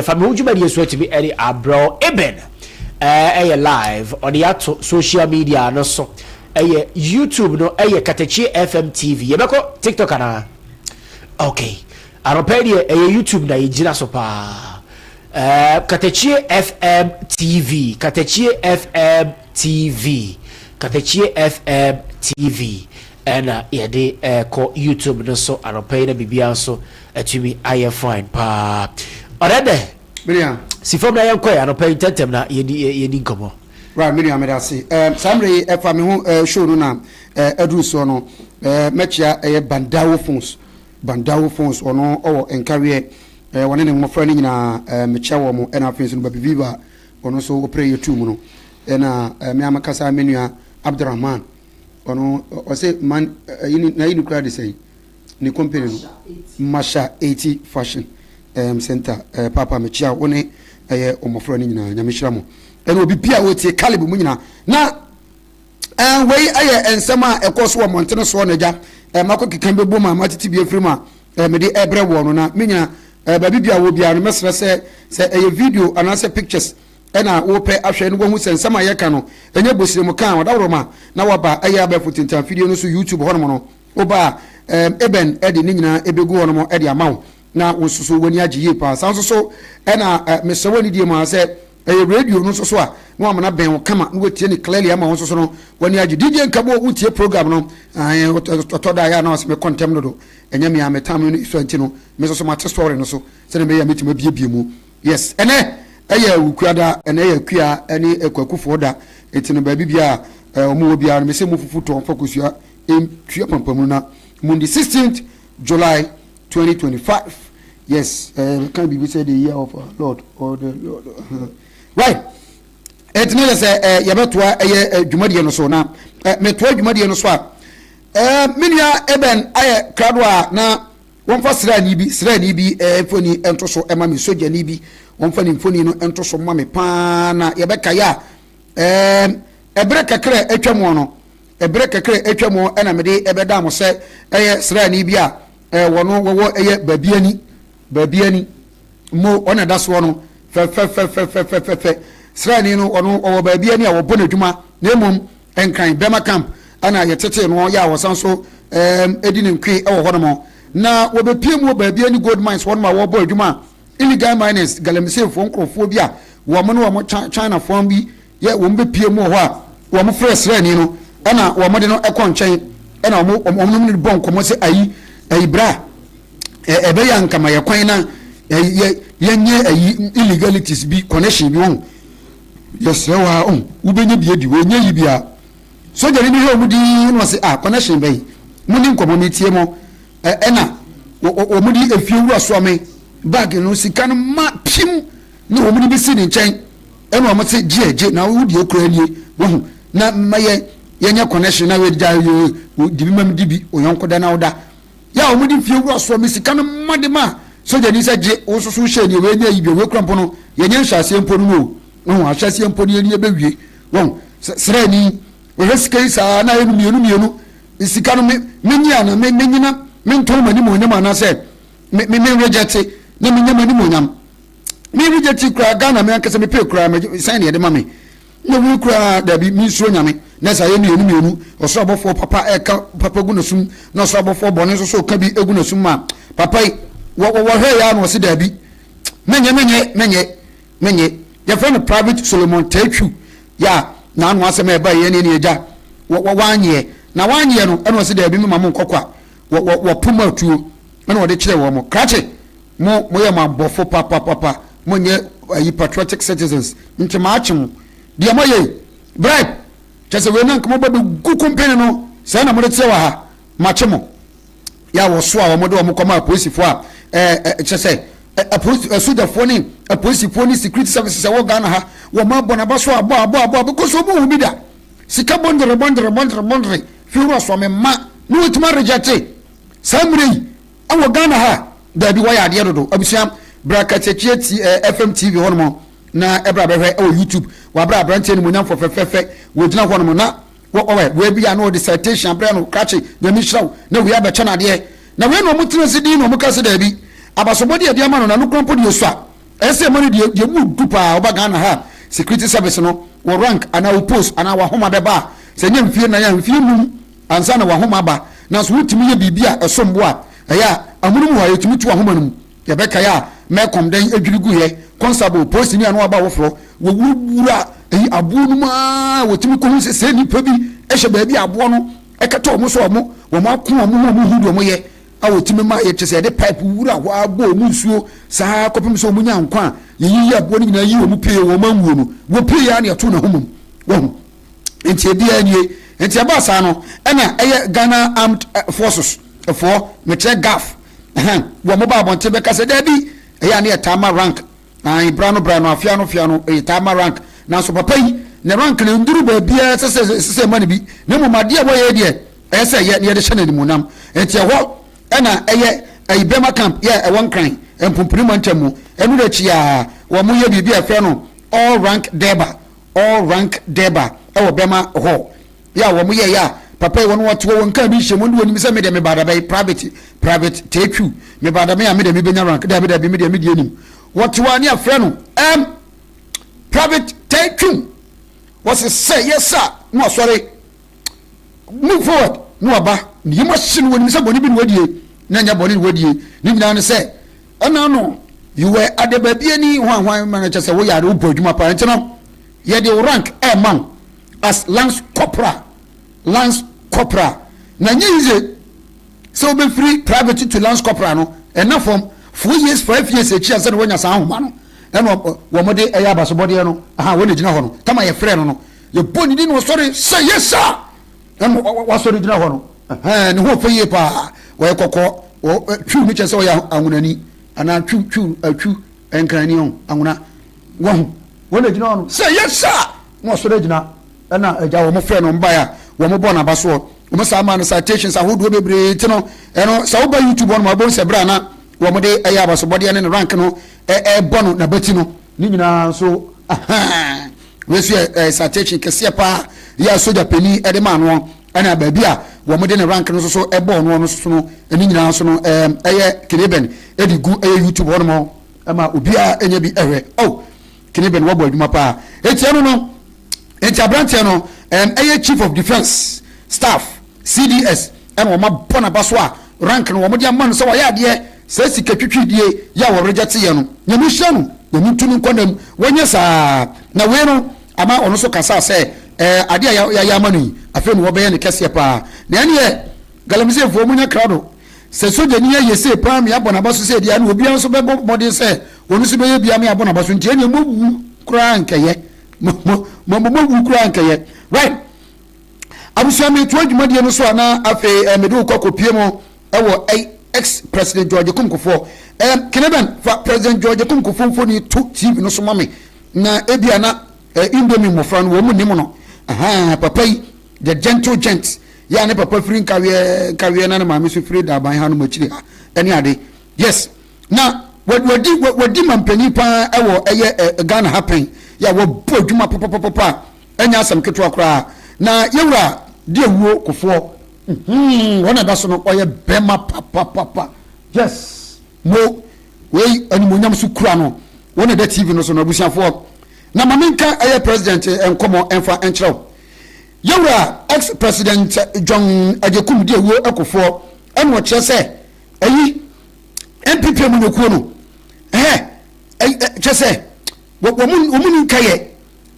Fa me ho dwumadie so atumi ɛde abrɛ Eben ɛyɛ live ɔde ato social media no so, ɛyɛ YouTube no, ɛyɛ Katakyie FM TV. Yɛbɛkɔ TikTok anaa? Okay, anɔpɛ deɛ ɛyɛ YouTube na yɛgyina so paa. Katakyie FM TV, Katakyie FM TV, Katakyie FM TV ɛna yɛde ɛkɔ YouTube no so anɔpɛ yi, na biribiara nso atumi ayɛ fine paa. Ɔdɛ dɛ Miriam. Si fam na yɛnkɔ yɛ anɔpɛ yi ntɛntɛm na yɛdi nkɔmmɔ. Right, Miriam, meda ase. Saa mmerɛ yi ɛfa me ho show no na aduru soɔ no, mɛkyia ɛyɛ Bandawo Phones. Bandawo Phones, ɔno ɔwɔ nkareɛ, wɔne ne mmɔfra no nyinaa, mekyia wɔ mo. Ɛna afei nso no Babi Viva, ɔno nso wɔpere yɛ tuu mu no. Ɛna me amakasa me nua Abdurrahman, ɔno ɔsɛ man ɛyi na yi no kura de sɛn ne company no, Masha 80 Fashion Center. Papa, mekyia wo ne ɛyɛ mmɔfra no nyinaa. Nyame hyira mo ɛna obi bia wɔtie Caleb mu nyinaa. Na wei ɛyɛ nsɛm a ɛkɔ so wɔ mmɔntene soɔ no agya makɔ keka bɛbɔ mu a matete bi afiri mu a mede ɛbrɛ wɔ no. Na menya baabi bia wɔ biara no, mɛsrɛ sɛ ɛyɛ video anaasɛ pictures ɛna wopɛ ahwɛ no, wahu sɛ nsɛm a yɛka no ɛnyɛ bosire mu ka a ɔdaworɔ ma na waba ɛyɛ abɛɛfo tentan fidie no so, YouTube hɔnom no. Woba a, Eben de ne nyinaa ɛbɛgu hɔnom de ama wo na wo nso so w'ani agye yie paa. Saa nso so ɛna mesrɛ w'ani die mu a sɛ ɛyɛ radio no nso so a, na wamana bɛn wo kama na watie ne clearly ama wo nso so no w'ani agye. DJ Nkabo, wotie program no, ɔtɔ da yɛ a na ɔsɛ mekɔ ntɛm dodo. Ɛnyɛ me a metam no so nti no, me nso so mate story no so sɛdeɛ mɛyɛ a mɛtumi abiebie mu. Yes, ɛnɛ ɛyɛ Wukuada, ɛnɛ yɛ Akua ne Kwakufoɔ da. Nti no baabi bia a wɔn wɔ biara no, mesɛ mo fufu tɔ mfa kosua ntua pampamu na mundi. 16th July 2025. Yes, kan biribi sɛ the year of our Lord or the Lord. Right, ɛnti ne yɛ sɛ yɛbɛtoa ɛyɛ dwumadie no so. Na metoa dwumadie no so a, me nua Eben ayɛ krado a na wɔmfa sraani bi mfoni nto so ma me, sogyani bi, wɔmfa ne mfoni no nto so ma me paa. Na yɛbɛkaeɛ a, ɛberɛ kakra atwa mu no, ɛberɛ kakra atwa mu ɛna mede ɛbɛda mo sɛ ɛyɛ sraani bi a wɔno wɔwɔ ɛyɛ baabi ani baabi ani mo ɔna da soɔ no fɛfɛfɛfɛfɛfɛ. Sraani no, ɔno ɔwɔ baabi ani a wɔbɔ n'adwuma, na mmom Nkran Bɛma Camp ɛna yɛtete no yɛ a wɔsan so ɛdi ne nkwe ɛwɔ hɔnom. Na wɔbɛpie mu wɔ baabi ani gold mines hɔnom a wɔbɔ adwuma a illegal miners, galamseyfoɔ nkurɔfoɔ bi a wɔn ne wɔn Chinafoɔ bi yɛ wɔn bɛpie mu wɔ hɔ a wɔn frɛ sraani no ɛna wɔn de no ɛkɔ nkyɛn ɛna wɔn ne bɔ nkɔmɔ sɛ ayi ayi bra ɛbɛyɛ ankama yɛ kwan na yɛ yɛnyɛ ayi illegalities bi connection bi wɔn yɛsrɛ wa ɔn wobɛnya bi adi wɔnyɛ yi bia. Sogyani no hwɛ wɔn din na ɔsɛ, "Ah, connection bɛyi mo ni nkɔmɔ mi tie mo." Ɛna wɔn de efie wura soame bag no sika no ma pim na wɔn de bɛsi ne nkyɛn ɛna wɔn sɛ gye gye na wo deɛ okura nie wɔho na mma yɛ yɛnyɛ connection na wɔgya yɛ di bi ma mi di bi oyɔnko da na ɔda yɛ a wɔn de fie wura soame sika no ma de ma sogyani sɛ gye wo nso so hyɛ nie wɔnyɛ yi bi wɔkura mpo no yɛnyɛ nhyɛaseɛ mpo no o wɔn ahyɛaseɛ mpo no yɛn yɛbɛwie wɔn srɛni wɔhwɛ sika yi saa na ayɛ no mmienu mmienu. Sika no me menyi ana me menyina mentɔn m'anim onyam anaasɛ me reject na menya m'anim onyam. Me reject koraa Ghana, me ankasa me pay koraa me sɛn ne yɛde ma me na wei koraa dabi. Me nsuro Nyame na sɛ ayɛ mmienu mmienu, ɔsoro abɔfoɔ papa ɛka papa gu n'asum na ɔsoro abɔfoɔ bɔne nso so ka bi egu n'asum ma papa yi wɔhwɛ ya na ɔsi dabi, menyɛ menyɛ menyɛ menyɛ. Yɛfrɛ no Private Solomon Tɛtwu yɛ a n'ano asɛm a ɛba yɛ ne agya wanyɛ na wanyɛ no ɛna ɔsi dabi, mema mo nkɔkɔ a wɔpom atuo ɛna wɔde kyerɛ wɔn mo krakye mo yɛ mo abɔfo papapapa, mo nyɛ ayi patriotic citizens nti maa akye mo deɛ mo yɛ bribe kyɛ sɛ wei na nka mo ba bɛ gu company no sɛ na mo de teɛ wɔ ha, makye mo yɛ a wɔso a wɔn de wɔn kɔma apolisifoɔ a ɛɛ ɛ kyɛ sɛ apolisi sogyafoɔ ne apolisifoɔ ne security services ɛwɔ Ghana ha wɔn abɔ n'aba so abɔ abɔ abɔ abɔ kɔ so wɔn hu bi da sika bɔndere bɔndere bɔndere bɔndere fi wura sɔmi ma ne wɔtumi arejɛte saa mmerɛ yi ɛwɔ Ghana ha. Daabi, wɔyɛ adeɛ dodo. Abusua, bra Katakyie ti FM TV hɔnom na ɛbra bɛhwɛ ɛwɔ YouTube wabra aberanteɛ no mu fɛfɛɛfɛ wɔgyina hɔnom na wɔwɛ wei bi a na ɔde citation abrɛ no krakye. Nyame hyira wo na wei abɛkyɛ no adeɛ na wei na ɔmo tena se din na ɔmo ka se daabi, abasobɔde a ɛde ama no na no kora mpo deɛ osua. Ɛsɛ sɛ yɛma no deɛ deɛ mu du paa. Woba Ghana ha a, security service no, wo rank anaa wo post anaa w'ahoma bɛba a, sɛ ɛnyɛ mfie nnan a, mfie num ansa na w'ahoma aba. Nanso wotumi yɛ biribi a ɛsom bo a, ɛyɛ a amonom hɔ a yɛtumi tu w'ahoma no mu. Yɛbɛkae a, Mɛkɔm dɛn adwiri guiɛ, constable, polisini a na waba foforɔ, wɔwurawura ɛyi aboɔ no mu ara, wɔtumi kɔhu sɛ sɛ nnipa bi hyɛ baabi a aboɔ no kata wɔn so a wɔn wɔn ako wɔn ho wɔn hu deɛ wɔyɛ a wɔtumi ma yɛ kyɛ sɛ yɛde pipe wura hɔ ara bɔ wɔn nsuo saa kɔpem sɛ wɔn nya nkwa a yɛyiyi aboɔ no nyinaa yi wɔn pie wɔn anwuo no wɔpie yɛ a na yɛto na ho mom wɔho nti ebiara nie nti ɛbaa saa no ɛna ɛyɛ Ghana Armed Forces foɔ mekyerɛ GAF ɛhɛn wɔn ba abɔnten bɛka sɛ daabi ɛyɛ a ne yɛtaa ma rank ae bra no bra no afea no fea no ɛyɛ ma rank nanso papa yi ne rank no nduru baabiara sɛ sɛ sɛ sɛ ma no bi na mmom adeɛ a wɔyɛ deɛ ɛyɛ sɛ ɛyɛ ne yɛde hyɛ no animuonyam nti ɛhɔ ɛna ɛyɛ ɛyi bɛma camp yɛ ɛwɔ Nkran mpumpuni mantam mu ɛno akyi a wɔn yɛ biribi a ɛfrɛ no all rank deba all rank deba ɛwɔ bɛma hɔ yɛ a wɔn yɛ yɛ a papa yi wɔn wɔte hɔ wɔn nkaa bi nhyɛ mu wɔn de wɔn nim sɛ me deɛ me ba adaba yi private private teetwiw me ba adaba yi a me deɛ me benya rank dabi dabi me deɛ me deɛ nim wɔte hɔ a ne afrɛ no ɛm private teetwiw wɔsi sɛ yɛ sa na wasɔre move forward na waba ne yam ahye no wɔn nim sɛ bɔne bi na wadie na nyɛ bɔne na wadie ne nyinaa ne sɛ ɛna no you were ade baabi ani hwan hwan ma no kyɛ sɛ woyɛ ade wobɔ adwuma paa nti no yɛde wo rank ɛma wo as lance corporal lance corporal na nye yize sɛ wobɛfiri private to lance corporal no ɛna fam 4 years, 5 years akyi ansa na woanya saa ahoma no. Ɛna wɔn de ɛyɛ abasobɔdeɛ no aha wɔn na gyina hɔ no tama yɛfrɛ no no yɛbɔ ne din na ɔsɔre sɛ yɛsa ɛna wasɔre gyina hɔ no ɛhɛn ne ho ɔfɛ yie paa. Wɔyɛ kɔkɔɔ, wɔ twiw no kyerɛ sɛ ɔyɛ ahonani anaa twiw twiw atwiw nkrani ɔn ahona wɔho wɔn na gyina hɔ no sɛ yɛsa na ɔsɔre gyina. Ɛna agya wɔn frɛ no mbae a wɔn bɔ n'aba soɔ wɔn saa maa no citations ahodoɔ bebree ti no ɛno sɛ woba YouTube hɔ no ma wobɛhu sɛ berɛ a na wɔn de ɛyɛ abasobɔdeɛ ne ne rank no ɛɛbɔ no n'abati no ne nyinaa nso ahan wei nso yɛ ɛɛ citation kɛseɛ paa yɛ a sogya panin ɛde maa noɔ. Ɛna baabi a wɔn de ne rank no nso so ɛbɔɔ noɔ no nso no ne nyinaa nso no ɛɛ ɛyɛ Kineben ɛde gu ɛyɛ YouTube hɔ nom ɛma obiara ɛnya bi ɛhwɛ. Oh, Kineben wɔbɔ adwuma paa. Eti ɛno no eti aberanteɛ no ɛm ɛyɛ Chief of Defence Staff, CDS, ɛna wɔn abɔ n'aba so a rank no wɔn de ama no sɛ wɔayɛ adeɛ sɛ sika twitwidie yɛ a wɔregye teɛ no. Nyame nhyira no, Nyame ntu no nkɔ nam wɔnyɛ saa. Na wei no ama ɔno nso kasaa sɛ ɛɛ adeɛ a yɛayɛ ama no yi afei na wɔbɛyɛ no kɛseɛ paa. Na ɛneɛ galamseyfoɔ munya krado sɛ sogyani ayɛ sei paa me abɔ n'aba so sɛ deɛ na obiara nso bɛbɔ mmɔden sɛ ɔno nso bɛyɛ bia me abɔ n'aba so nti ɛneɛ mowu koraa nkɛyɛ mo mo mo mowu koraa nkɛyɛ. Right, abusua, metoa dwumadie no so a na afei eh, mede wo kɔ akɔpie mu ɛwɔ eh, ex President George Kumkofoɔ eh, Keneben fa President George Kumkofoɔ mfoni to TV no so ma me na ebia na eh, Indomie mmɔfra no wɔn mu nim no. Ahaa, papa yi, the gentle gent yɛ a ne papa firi nkaweɛ nkaweɛ na ne maame nso firi Daaban ha nom akyiri ha ɛne ade. Yes, na wadi wadi mampanyin paa ɛwɔ ɛyɛ ɛ Ghana ha pɛn yɛ a wɔbɔ adwuma papapapa a ɛnyɛ asɛm ketewa koraa. Na yɛwura di awuo Kofoɔ wɔn na ɛda so no ɔyɛ bɛrima papapapa. Yes, mo wei animonyam so kura no wɔn na ɛda TV no so no. Abusuafoɔ, na maame nka ɛyɛ president nkɔmɔ ɛnfa nkyerɛw yɛwura ex President John Agyekum di awuo Kofoɔ ɛna ɔkyerɛ sɛ ɛyi NPP amanyɔkuo no ɛhɛ kyɛ sɛ wɔn mu ni nkayɛ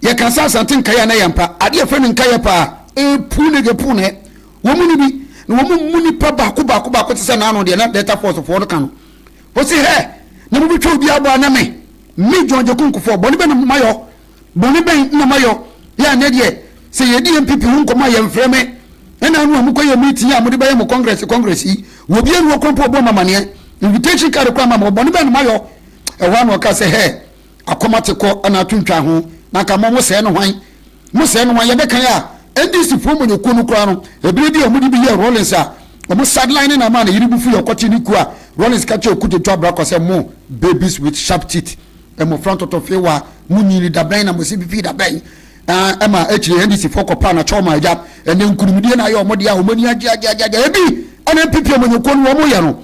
yɛka sɛ Asante nkayɛ na yɛ mpa adeɛ fɛ no nkayɛ paa epu ne de pu ne wɔn mu ni bi na wɔn mu nipa baako baako baako te sɛ n'ano deɛ na Delta Force foɔ no ka no wɔsi hɛ na mo bi twɛ obi abɔ ana me me John Agyekum Kufuor bɔne bɛ na mayɔ bɔne bɛn na mayɔ yɛ anɛ deɛ sɛ yɛdi NPP ho nkɔmɔ a yɛmfrɛ me ɛna ano a mokɔyɛ meeting a mode bɛyɛ mo congress congress yi wɔ bi anu ɔkwan po ɔbɔ mamaneɛ invitation card kora ma ma bɔne bɛn na mayɔ ɛhɔ ano ɔka sɛ hɛ akɔma te kɔ ɛna ato ntwa ho na nka mo mo sɛɛ no hwan mo sɛɛ no hwan yɛbɛkan a NDC foɔ mmɔnyɔkuo no koraa no ebire bi a wɔde bi yɛ Rawlings a wɔn sideline ne na ama ne yere bufu yɛ ɔkɔkye ne ku a Rawlings ka kyerɛ Okudzeto Ablakwa sɛ mo babies with sharp teeth mmɔfra ntɔtɔfewa mo nyini dabɛn na mo se fifi dabɛn ɛma akyire NDC foɔ kɔpa na kyɛw ma agya ɛnɛ nkunimdie na ayɛ wɔn deɛ a wɔn ani agye agye agye agye ebi ɛna NPP amanyɔkuo no wɔn yɛ no.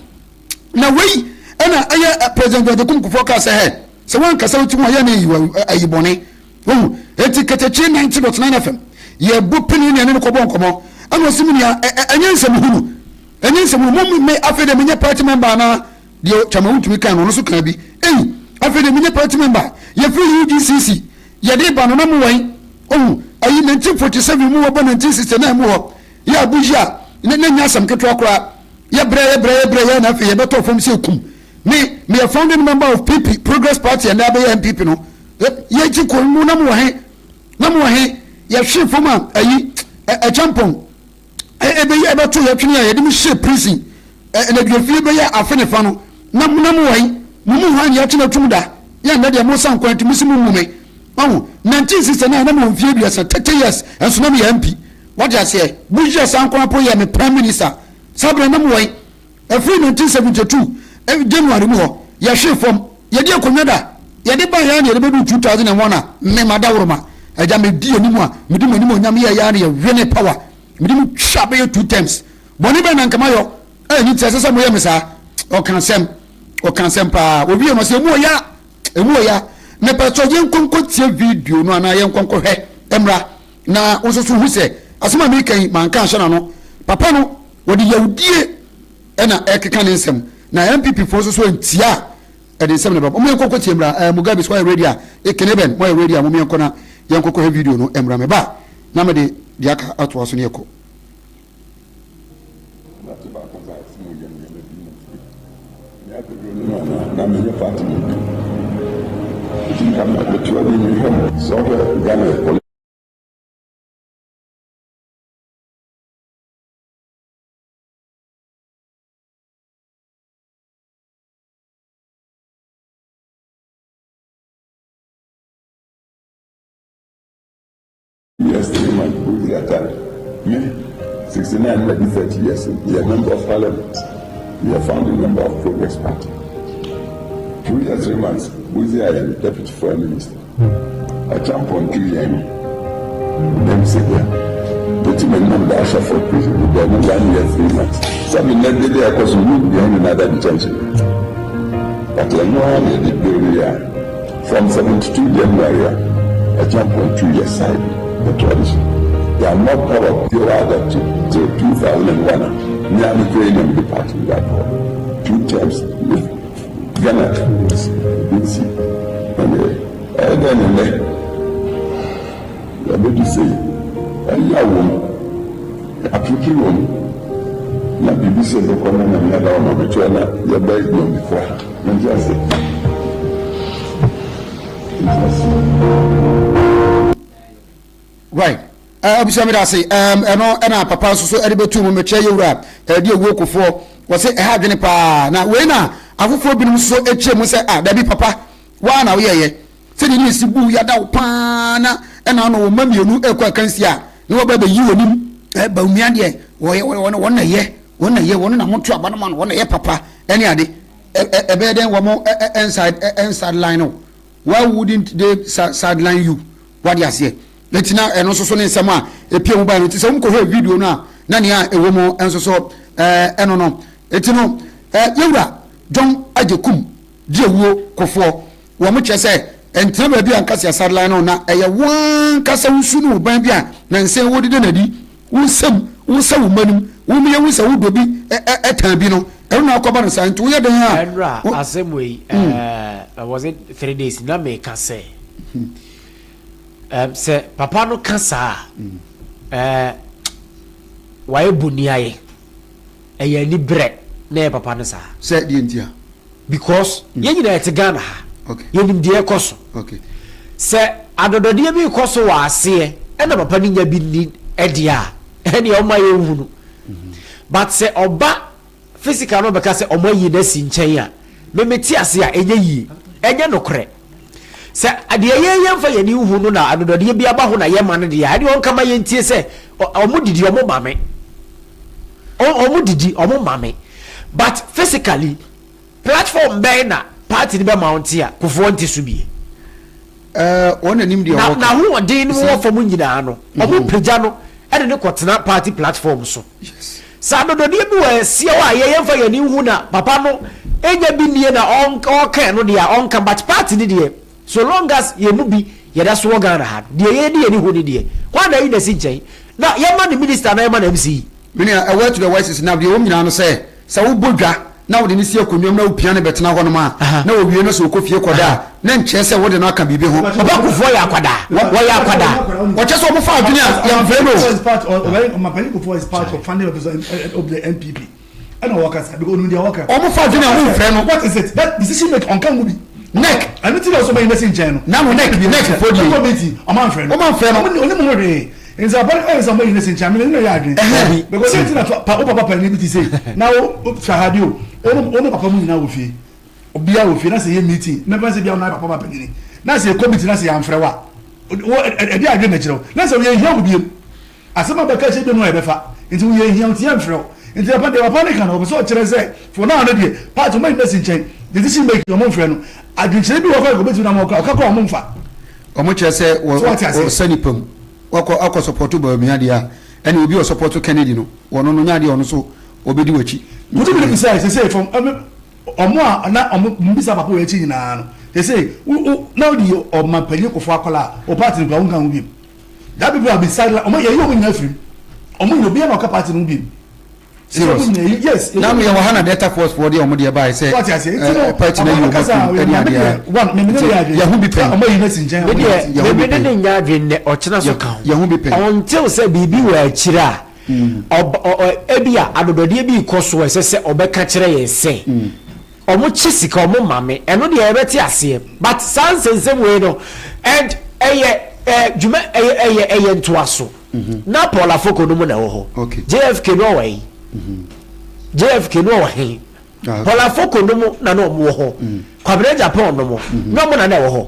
Na wei ɛna ɛyɛ President Agyekum Kufuor kaa sɛ hɛ. Sɛ woankasa wo ti ho a, yɛ na ayi wo ayi bɔne. Wohu? Enti Katakyie 90.9 FM, yɛbɔ pini ne ɛne no kɔbɔ nkɔmmɔ. Ɛna ɔse me nua, ɛnyɛ nsɛm hunu. Ɛnyɛ nsɛm hunu. Mo me, afei deɛ menyɛ party member anaa? Deɛ Kyama wontumi kan no, ɔno nso kaa bi. Ei, afei deɛ menyɛ party member. Yɛfiri UGCC, yɛde ba no na mo wɛn. Ohu, ayi 1947 mu hɔ bɔ 1969 mu hɔ, yɛ Abuja a, na na ɛnyɛ asɛm ketewa koraa. Yɛbrɛ, yɛbrɛ, yɛbrɛ, yɛ na afei yɛbɛtɔɔ fam sɛ kum. Me, meyɛ founding member of PP, Progress Party, ɛnnɛ abɛyɛ NPP no. Yɛgye kɔ mu na mowɔ he? Na mowɔ he? Yɛhwee fam a, ayi, ɛkyɛmpɔn, ɛbɛyi, ɛbɛto yɛtwene a yɛde mo hyɛ prison, nnaduafie bɛyɛ afe ne fa no, na, na mowɔ he? Mo mu hwan ne yɛakye no atum da? Yɛ nnɛ deɛ mosan kwan nti mose mommu me. Wahu? 1969 na mewɔ mfeɛ aduasa, 30 years, nso na meyɛ MP. Wate aseɛ? Bushia Sankorapo yɛɛ me Prime Minister. Saa berɛ no na mewɔ he? Ɛfiri 1972 January mu hɔ, yɛhwee fam. Yɛdi akonnwa da. Yɛde baeɛ ara na yɛde bɛduu 2001 a me madaworoma agya medi anim a mede m'animuonyam yɛeɛ ara na yɛwenee power. Mede mu twa bɛyɛ two terms. Bɔne bɛn na anka mayɔ a ɛno nti ɛsɛ sɛ moyɛ me saa? Ɔka asɛm. Ɔka asɛm paa. Ɔwie no ɔsɛ ɛmu ɔya. Ɛmu ɔya. Mepɛ sɛ yɛnkɔ nkɔtie video no anaa yɛnkɔ nkɔhwɛ mmra na wo nso so hu sɛ asɛm a meka yi manka anhyɛ n'ano. Papa no Wɔde yawdie na ɛkeka ne nsɛm na NPP foɔ nso so ntia a ɛde nsɛm na ɛba. Mo yɛnkɔ nkɔ tie mmra. Eh, Mugabe so ayɛ ready a, Ekene Ben mo ayɛ ready a mo yɛnkɔ na yɛnkɔ kɔhwɛ video no mmra. Meba a na mede deɛ aka atoa so ne yɛkɔ. Nate baako dza ɔse mo yɛ nneɛma bi mu firi me abɛduro no mu anaa na menyɛ party mu bi nti nka metua bi mehwɛ mo sɛ ɔhwɛ Ghana yɛ Years three months who is that me 69 maybe 30 years we are member of parliament we are founding member of progress party 2 years 3 months who is I am deputy foreign minister Acheampong tu yɛn no, dɛm sɛbea bɛti me nam da ahyɛ for prison bi bɛɛ no 1 year 3 months sɛ me nɛ dede ɛkɔ so mu deɛ ɛne nada detention but ɛno ara na yɛde bɛwie a from 72 January a Acheampong tu yɛ side bɛto ade so yɛammɔ power biara da to till 2001 a me a me kura yi na mede party no back hɔ two terms with Ghana nti ɛnɛ ɛyɛ dɛn ne nnɛ yɛabɛdu sei ɛyaw wɔ mu atwetwe wɔ mu na biribi sɛ bɛkɔ na Nyame ada wɔn abɛtoa na yɛbɛ yɔnkofoɔ ha mente ase mente ase. Right. Eh, abusua meda ase. Um, ɛno ɛna papa nso so ɛde bɛtu mu mekyerɛ yɛwura ɛde owuo kofoɔ wɔse ɛha adwene paa na wei na afoforɔ binom nso ɛkyerɛ mu sɛ ah dabi papa waa na woyɛyɛ sɛdeɛ ne ɛsi bu yada wo paa na ɛna ano wo mma mmienu ɛkɔ akansi a na wɔba bɛyi wɔn nim Bawumia deɛ wɔyɛ wɔn wɔn na yɛ wɔn na yɛ wɔn na moto aba no ma no wɔn na yɛ papa ɛne ade ɛbɛyɛ dɛn wɔn ɛnside ɛnside line no. Why wouldn't they sideline you? Wade aseɛ? Eti na ɛno nso so ne nsɛm a epie mu bae no. Nti sɛ wɔkɔhwɛ video no a, na nea ɛwɔ mu nso so ɛno no. Eti no, yɛwura John Agyekum Diawuo Kofoɔ, wɔn kyerɛ sɛ ɛntena baabi a nka sɛ sideline no, na ɛyɛ wo ankasa wo su ne wo ban bi a nansa yi wodeda no adi. Wo nsam, wo nsa wo mma no mu, wo mu yɛhu sɛ wodɔ bi tan bi no, ɛno na akɔba no saa, nti woyɛ dɛn a. Ɛnora asɛm wei, mm. Was it 3 days na meka sɛ um, sɛ papa no ka saa mm. Wayɛ boniayɛ, ɛyɛ ani berɛ na ɛyɛ papa no saa. Sɛ deɛ nti a? Because mm. yɛn nyinaa yɛte Ghana ha, yɛnim deɛ ɛkɔ so. Sɛ adɔdɔdeɛ bi rekɔ so wɔ aseɛ ɛna papa no nya bi ni ɛdeɛ a, ɛneɛ ɔma yɛnhunu. But sɛ ɔba physical no bɛka sɛ ɔmo ayi no asi nkyɛn a, meme te ase a ɛnyɛ yie, ɛnyɛ nokorɛ. Sɛ deɛ yɛn yɛmfa yɛn ani nhu no na adɔdɔdeɛ bi aba ho na yɛma no deɛ a, ɛdeɛ ɔnka ma yɛntie sɛ ɔmo didi ɔmo ma me, ɔmo didi ɔmo ma me. But physically platform bɛn na party no bɛma wo nte a Kufuor nte so bie? Ɛɛ wɔn na nim deɛ wɔka. Na n'ahoɔden no wɔ fam nyinaa no, wɔn pagya no ɛde no kɔtena party platform so. Sɛ adɔdɔdeɛ bi wɔ ɛseɛ hɔ a yɛ yɛmfa yɛn ani nhu na papa no Enya bi nie na ɔnka ɛno deɛ a ɔnka, but party no deɛ, so long as yɛn mu bi yɛda so wɔ Ghana ha no, deɛ yɛdi yɛn ani hu no deɛ, hwan na ayi no asi nkyɛn? Na yɛma no minister anaa yɛma no MC? Me nua, a word to the wise is enough, deɛ ɛwɔ mu nyinaa no sɛ, sɛ wobɔ dwa na wode no si akonnwa mu na wopia no bɛtena hɔnom a, na wɔwie no sɛ ɔkɔ fie kɔda a, na nkyerɛ sɛ wode no aka biribi ho. Papa Kufuor yɛ akwadaa, wɔyɛ akwadaa. Wɔkyɛ sɛ wɔfa adwene a yɛmfrɛ no o. Ɔmampanin Kufuor is part of founding officer of the NPP. Ɛna ɔkasa because onim deɛ ɔka. Wɔfa adwene a womfrɛ no. What is it? That decision making ɔnka ho bi. Nec. Ɛno ti na ɔsɔ ɔmayi n'asi nkyɛn no. Nano nec nec foɔ deɛ yi. Ɛkɔ meeting ɔmanfrɛ no. Ɔmanfrɛ no. Ɔnim ho hwee. Nti papa no ɛyɛ sɛ ɔmayi n'asi nkyɛn amene ne yɛ adwene. Dabi. Because ɛnti na pa wo papa panyin bi ti sei na wo hwɛ ha bi o wo ne papa mu nyinaa wɔ fie. Obiara wɔ fie na sɛ yɛ meeting mɛfa sɛ bia wo na papa ba panyin na sɛ yɛkɔ meeting na sɛ yɛamfrɛ wo a wo ɛde adwene na kyerɛ wo na sɛ yɛhia wo biem. Asɛm a bɛka kyerɛ binom a yɛbɛfa nti wo yɛ hia wo nti yɛnfrɛ wo nti papa deɛ papa no ka no ɔpɛ sɛ ɔkyerɛ sɛ for now no deɛ party ɔmo ayi Mercy nkyɛn decision making ɔmo nfrɛ no adwenkyerɛ bi wɔ hɔ koraa ɔbɛtumi na ama ɔkora ɔka koraa ɔmo nfa. Ɔmo kyerɛ sɛ wɔ So wate aseɛ? ɔsa nipa mu wakɔ akɔ sɔpɔto Bawumia deɛ a ɛne obi a ɔsɔpɔto Kennedy no wɔno no nyɛ adeɛ a ɔno nso ɔbɛdi wakyi. Wotumi de bisae sesei from ɛmi ɔmo a na ɔmo mbisa papa wɔ akyi nyinaa no sesei wo wo na wode yɛ ɔmanpanyin kofo akwadaa a wo party no koraa wonka ho biom. That people have been sidelined. Ọmọ yẹ yẹ ọmọ nyinaa firim. Ọmọ nyinaa obiara na ọka party no bi mu. Serious. Yes. Na mi yɛ wɔ ha na Delta Force foɔ deɛ ɔmo deɛ baa sɛ ɛɛ party na yi ɔmo firim ɛne adeɛ. One mímí ne yɛ adwene. Yɛ ho bi pɛn. Ɔmo yi na si nkyɛn. Mi deɛ mi ne ne nya adwene nɛ ɔkyena so ka ho. Yɛ ho bi pɛn. Until sɛ biribi wɔ akyire a ɔba ɔ ebi a adodɔdeɛ bi rekɔ so a ɛsɛ sɛ ɔbɛka kyerɛ yɛn sɛ. Ɔmo kye sika ɔmo ma me ɛno deɛ yɛbɛte aseɛ but saa nsɛnsɛm wei no and ɛyɛ ɛ dwuma ɛyɛ ɛyɛ ɛyɛ ntoaso na Paul Afoko no mu na ɛwɔ hɔ JFK no ɔwɔ he JFK no ɔwɔ he Paul Afoko no mu na na ɔmo wɔ hɔ Kwabena Japan no mu na ɔmo na na ɛwɔ hɔ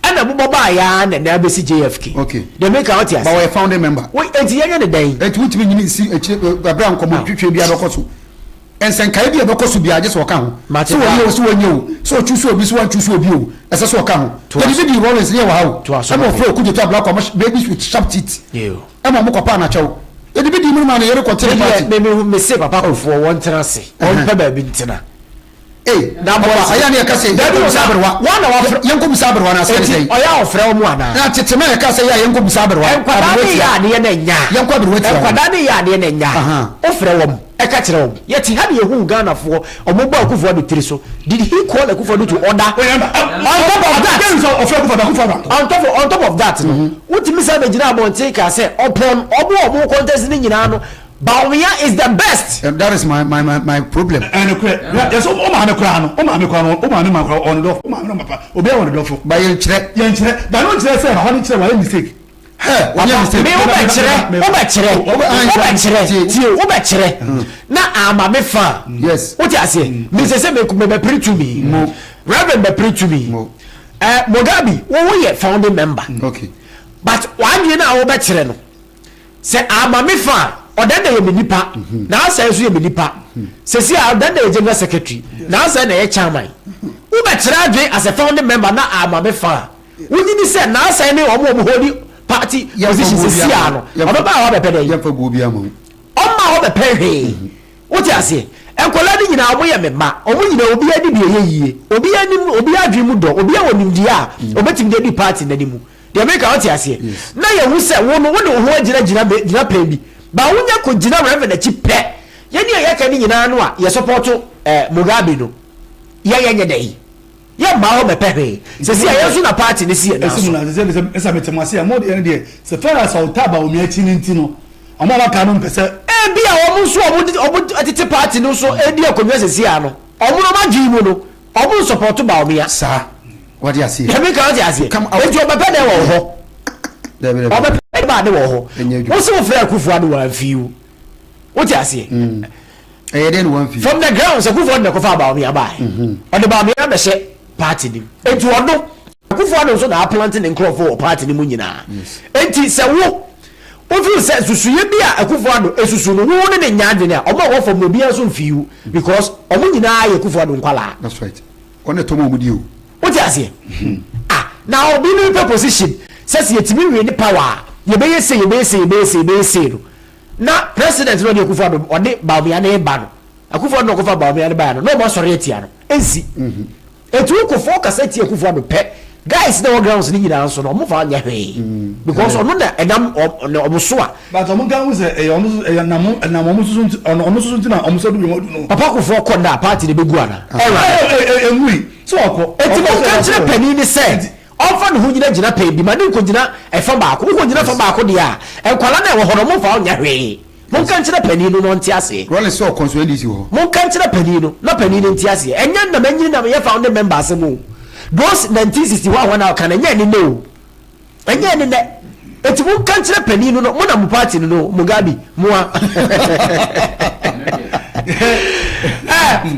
ɛna bobɔ baa yaa na na abɛsi JFK deɛ meka ɔte aseɛ ba wɔyɛ founding member eti yɛnyɛ ne dɛn eti wotumi nyini nsi akyire ɛbrɛ a nkɔmɔ twitwi bi abɛkɔ so. Nsɛnkaeɛ bi a ɛbɛkɔ so biara, gye sɛ ɔka ho. Sɛ wɔyɛ o, sɛ wɔnyɛ o, sɛ ɔchuusu obi, sɛ wanchuusu obi o, ɛsɛ sɛ ɔka ho. Yɛde bi dii Rawlings ne yɛwɔ ha o, ɛna ɔfrɛɛ Okudzeto Ablakwa mo babies with sharp teeth ɛma ɔmo kɔpaa no akyɛw. Yɛde bi dii mu no maa ne yere kɔtee party. Me deɛ, me se papa Kufuor wɔntena ase, ɔmpɛ baabi ntena. Ei, Na papa, boys ɛyɛ a na yɛka sɛ Dabi yɛnkɔ bisa na aberewa. wɔn na wɔfrɛ. Yɛnkɔ bisa aberewa no asɛm ne Eti sɛn? ɔyɛ a ɔfrɛ wɔn anaa? Na tete no a yɛka sɛ yɛ a yɛnkɔ bisa aberewa. Nkwadaa Aberewa ne yɛ tia. adeɛ na nya. Yɛnkɔ aberewa tia hɔ. Nkwadaa ne yɛ adeɛ na nya. Aha. Wofrɛ wɔn, ɛka kyerɛ wɔn. Yɛte ha na yɛhuu Ghanafoɔ, wɔn bɔ Akufo Addo tiri so. Did he call Akufo Addo to order? On top of that, on top of, on top of that no, wotumi san bɛgyina abɔnten kaa sɛ upon wɔn a wɔn contest no nyinaa no, Bawumia is the best. That is my my my my problem. Ɛnokorɛ, yɛ sɛ wo maame koraa no, wo maame koraa no, wo maame ma koraa ɔwɔ ne dɔfo, wo maame ne papa, obiara wɔ ne dɔfo. Ba yɛn kyerɛ. Yɛn kyerɛ, ba no nkyerɛ sɛ papa no kyerɛ wayɛ mistake. Hɛ, wanyɛ mistake. Me wobɛkyerɛ, wobɛkyerɛ, wobɛkyerɛ, tie wobɛkyerɛ na ama me fa. Yes. Wote aseɛ, me sɛ sɛ me bɛpere tumi, Reverend bɛpere tumi. Eh, Mugabe, wo woyɛ founding member. Okay. But w'adwene no a wobɛkyerɛ no. Sɛ ama me fa a, Ɔdɛndɛn yɛ me nipa, N'asɛe nso yɛ me nipa. Sɛsi a, Ɔdɛndɛn yɛ general secretary, N'asɛe na ɛyɛ chairman. Wobɛkyerɛ adwene as a founding member na ama me fa a, wogye di sɛ N'asɛe ne wɔn a wɔn holdi party position sɛsi a no, ɔbɛba hɔ abɛpɛ dɛn? Yɛmfa buo biara ma wo. Ɔmma hɔ bɛpɛ hwee. Wote aseɛ? Nkwadaa no nyinaa wɔyɛ me mma. Wɔn nyinaa obiara di deɛ ɛyɛ yie. Obiara nim, obiara adwene mu dɔ, obiara wɔ nimdeɛ a ɔbɛtumi de adi party no anim. Deɛ meka wote aseɛ? Na yɛhu sɛ wo no wode wo ho agyina gyina gyina pɛn bi ba wonya kɔ gyina Reverend akyi pɛ yɛne a yɛka ne nyinaa no a yɛ sɔpɔto eh, Mugabe no yɛ yɛnyɛ dɛn yɛ mmaa hɔ mɛpɛ hwee sɛsi a yɛn nso na party no si yɛn nan so. Ɛsi mu na sɛ sɛ sɛ mete mo ase a mo deɛ no deɛ sɛ fɛrɛ sɛ ɔtaa ba omi akyi no nti no ɔmo a waka no mpɛ sɛ. Ebi a wɔn nso wɔn wɔn tete party no so edi akonnwa sɛsi a no wɔn no wɔn adwene mu no Ɔmo nsɔpɔto Bawumia. Saa. Wate aseɛ. Deɛ meka wate aseɛ. Come out. Enti ɔbɛpɛ dɛn wɔ wo hɔ? Dabi dabi. Ɔbɛpɛ dɛn ba ade wɔ hɔ? Ɛnyɛ adwuma. Wo se wo frɛ Akufo Addo wamfii wo. Wote aseɛ? Ɛyɛ dɛn na wamfii? From the ground sɛ Akufo Addo na ɛkɔfaa Bawumia baeɛ. Ɔde Bawumia bɛhyɛ party no mu. Enti ɔno Akufo Addo nso na aplante ne nkorɔfoɔ wɔ party no mu nyinaa. Enti sɛ wo wo feel sɛ nsusuiɛ bi a Akufo Addo esusu no wo ne ne nyɛ adwene a, ɔmo a ɛwɔ fam no obiara nso mfii wo because ɔmo nyinaa yɛ Akufo Addo nkwalaa. That's right. Wɔn na ɛtɔ ma wɔn di o. Wote aseɛ? Ah, na obi no pɛ position sɛ sɛ yɛtumi win power a, yɛbɛyɛ sei, yɛbɛyɛ sei, yɛbɛyɛ sei, yɛbɛyɛ sei no. Na president no ɔde Akufo Addo, ɔde Bawumia no reba no, Akufo Addo na ɔkɔfa Bawumia no baeɛ no, na ɔmo asɔre atia no. Ɛnsi. Eti wo Kufuor kasa tia Akufo Addo pɛ, guys na ɛwɔ grounds no nyinaa nso no ɔmo fa nyɛ hwee because ɔno na ɛnam ɔmo so a. But ɔmo nka ho sɛ ɛyɛ ɔno so ɛyɛ nam ɛnam ɔmo soso nti ɔno ɔno soso nti na ɔmo sɛ ɔdo bi ɔmo no. Papa Kufuor kɔ nnɛ a party no bɛgu anaa? Ɛnra. Ɛɛ ɛnwui sɛ ɔkɔ. Eti mo nka nkyerɛ panin no sɛ ɔnfa ne ho nyina gyina pɛɛ bi ma ne nkɔgyina ɛfa baako, wokɔgyina fa baako deɛ a nkwadaa no a ɛwɔ hɔ no ɔmo nfa wo nyɛ hwee. Monka nkyerɛ panin no na ɔnte aseɛ. Rawlings sɛ ɔkɔ nso NDC wɔ hɔ. Monka nkyerɛ panin no na panin no nte aseɛ. Ɛnyɛ na manyini na meyɛ founding member asɛm o. Those 1961 hɔ na ɔka no ɛnyɛ ɛne nnɛ o. Ɛnyɛ ɛne nnɛ. Enti monka nkyerɛ panin no no mo na mo party no no Mugabe moa.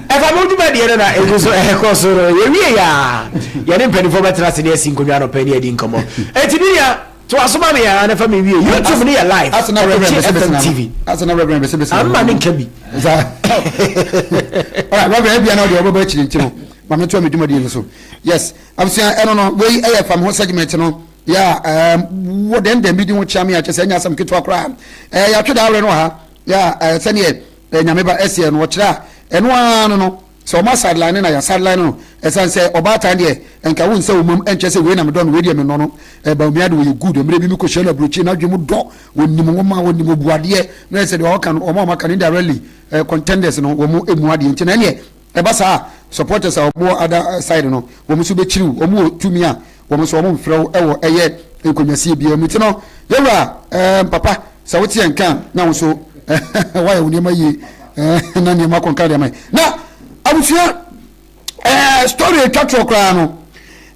Ɛfa mo dwumadie no na ɛgu so ɛkɔ so no. Yɛwie yɛ a yɛne mpanimfoɔ bɛtena ase ne asi nkonnwa anɔpa ne adi nkɔmmɔ. Enti me nua To aso ma me aa na fa me wie. YouTube no yɛ live. Ɔbɛkye FM TV. Asa na Reverend bese bese. Ama ne nka bi. Alright, Reverend ebia na ɔde ɔbɛbɔ akyiri nti no. Ma me to me dwumadie no so. Yes. Abusua ɛno no wei ɛyɛ fam ho segment no. Yeah, wɔ dɛn dɛn bi di ho kyea me a kyɛ sɛ ɛnyɛ asɛm ketewa koraa. Eh, yɛatwe da awerɛ no wɔ ha. Yeah, eh, sɛneɛ eh, nyame ba ɛseɛ no ɔkyerɛ a ɛno ara no no Sɛ ɔma sideline no na yɛ sideline no ɛsan sɛ ɔbaatan deɛ nka wo nsa wo mam ɛnkyɛ sɛ wei na medɔ no wei deɛ menɔ no eh, Bawumia de ɔyɛ good mmerɛ bi mekɔ hyia no aburokyire n'adwene mu dɔ ɔnim nwoma ɔnim ɔbu adeɛ na ɛsɛ deɛ ɔka no ɔma ɔma ka no indirectly eh, contenders no wɔn emu adeɛ nti na ɛneɛ ɛba saa supporters a wɔn wɔ other side no wɔn nso bɛkyiriw wɔn wɔ tumi a wɔn nso wɔn mfrɛ wo ɛwɔ ɛyɛ nkonnwasie biara mu nti no yɛwura eh, papa sɛ wote yɛn nka na wo nso woayɛ wo nneɛma yie na nneɛma kɔ nka deɛ ma na abusua ɛɛ story atwa toɔ koraa no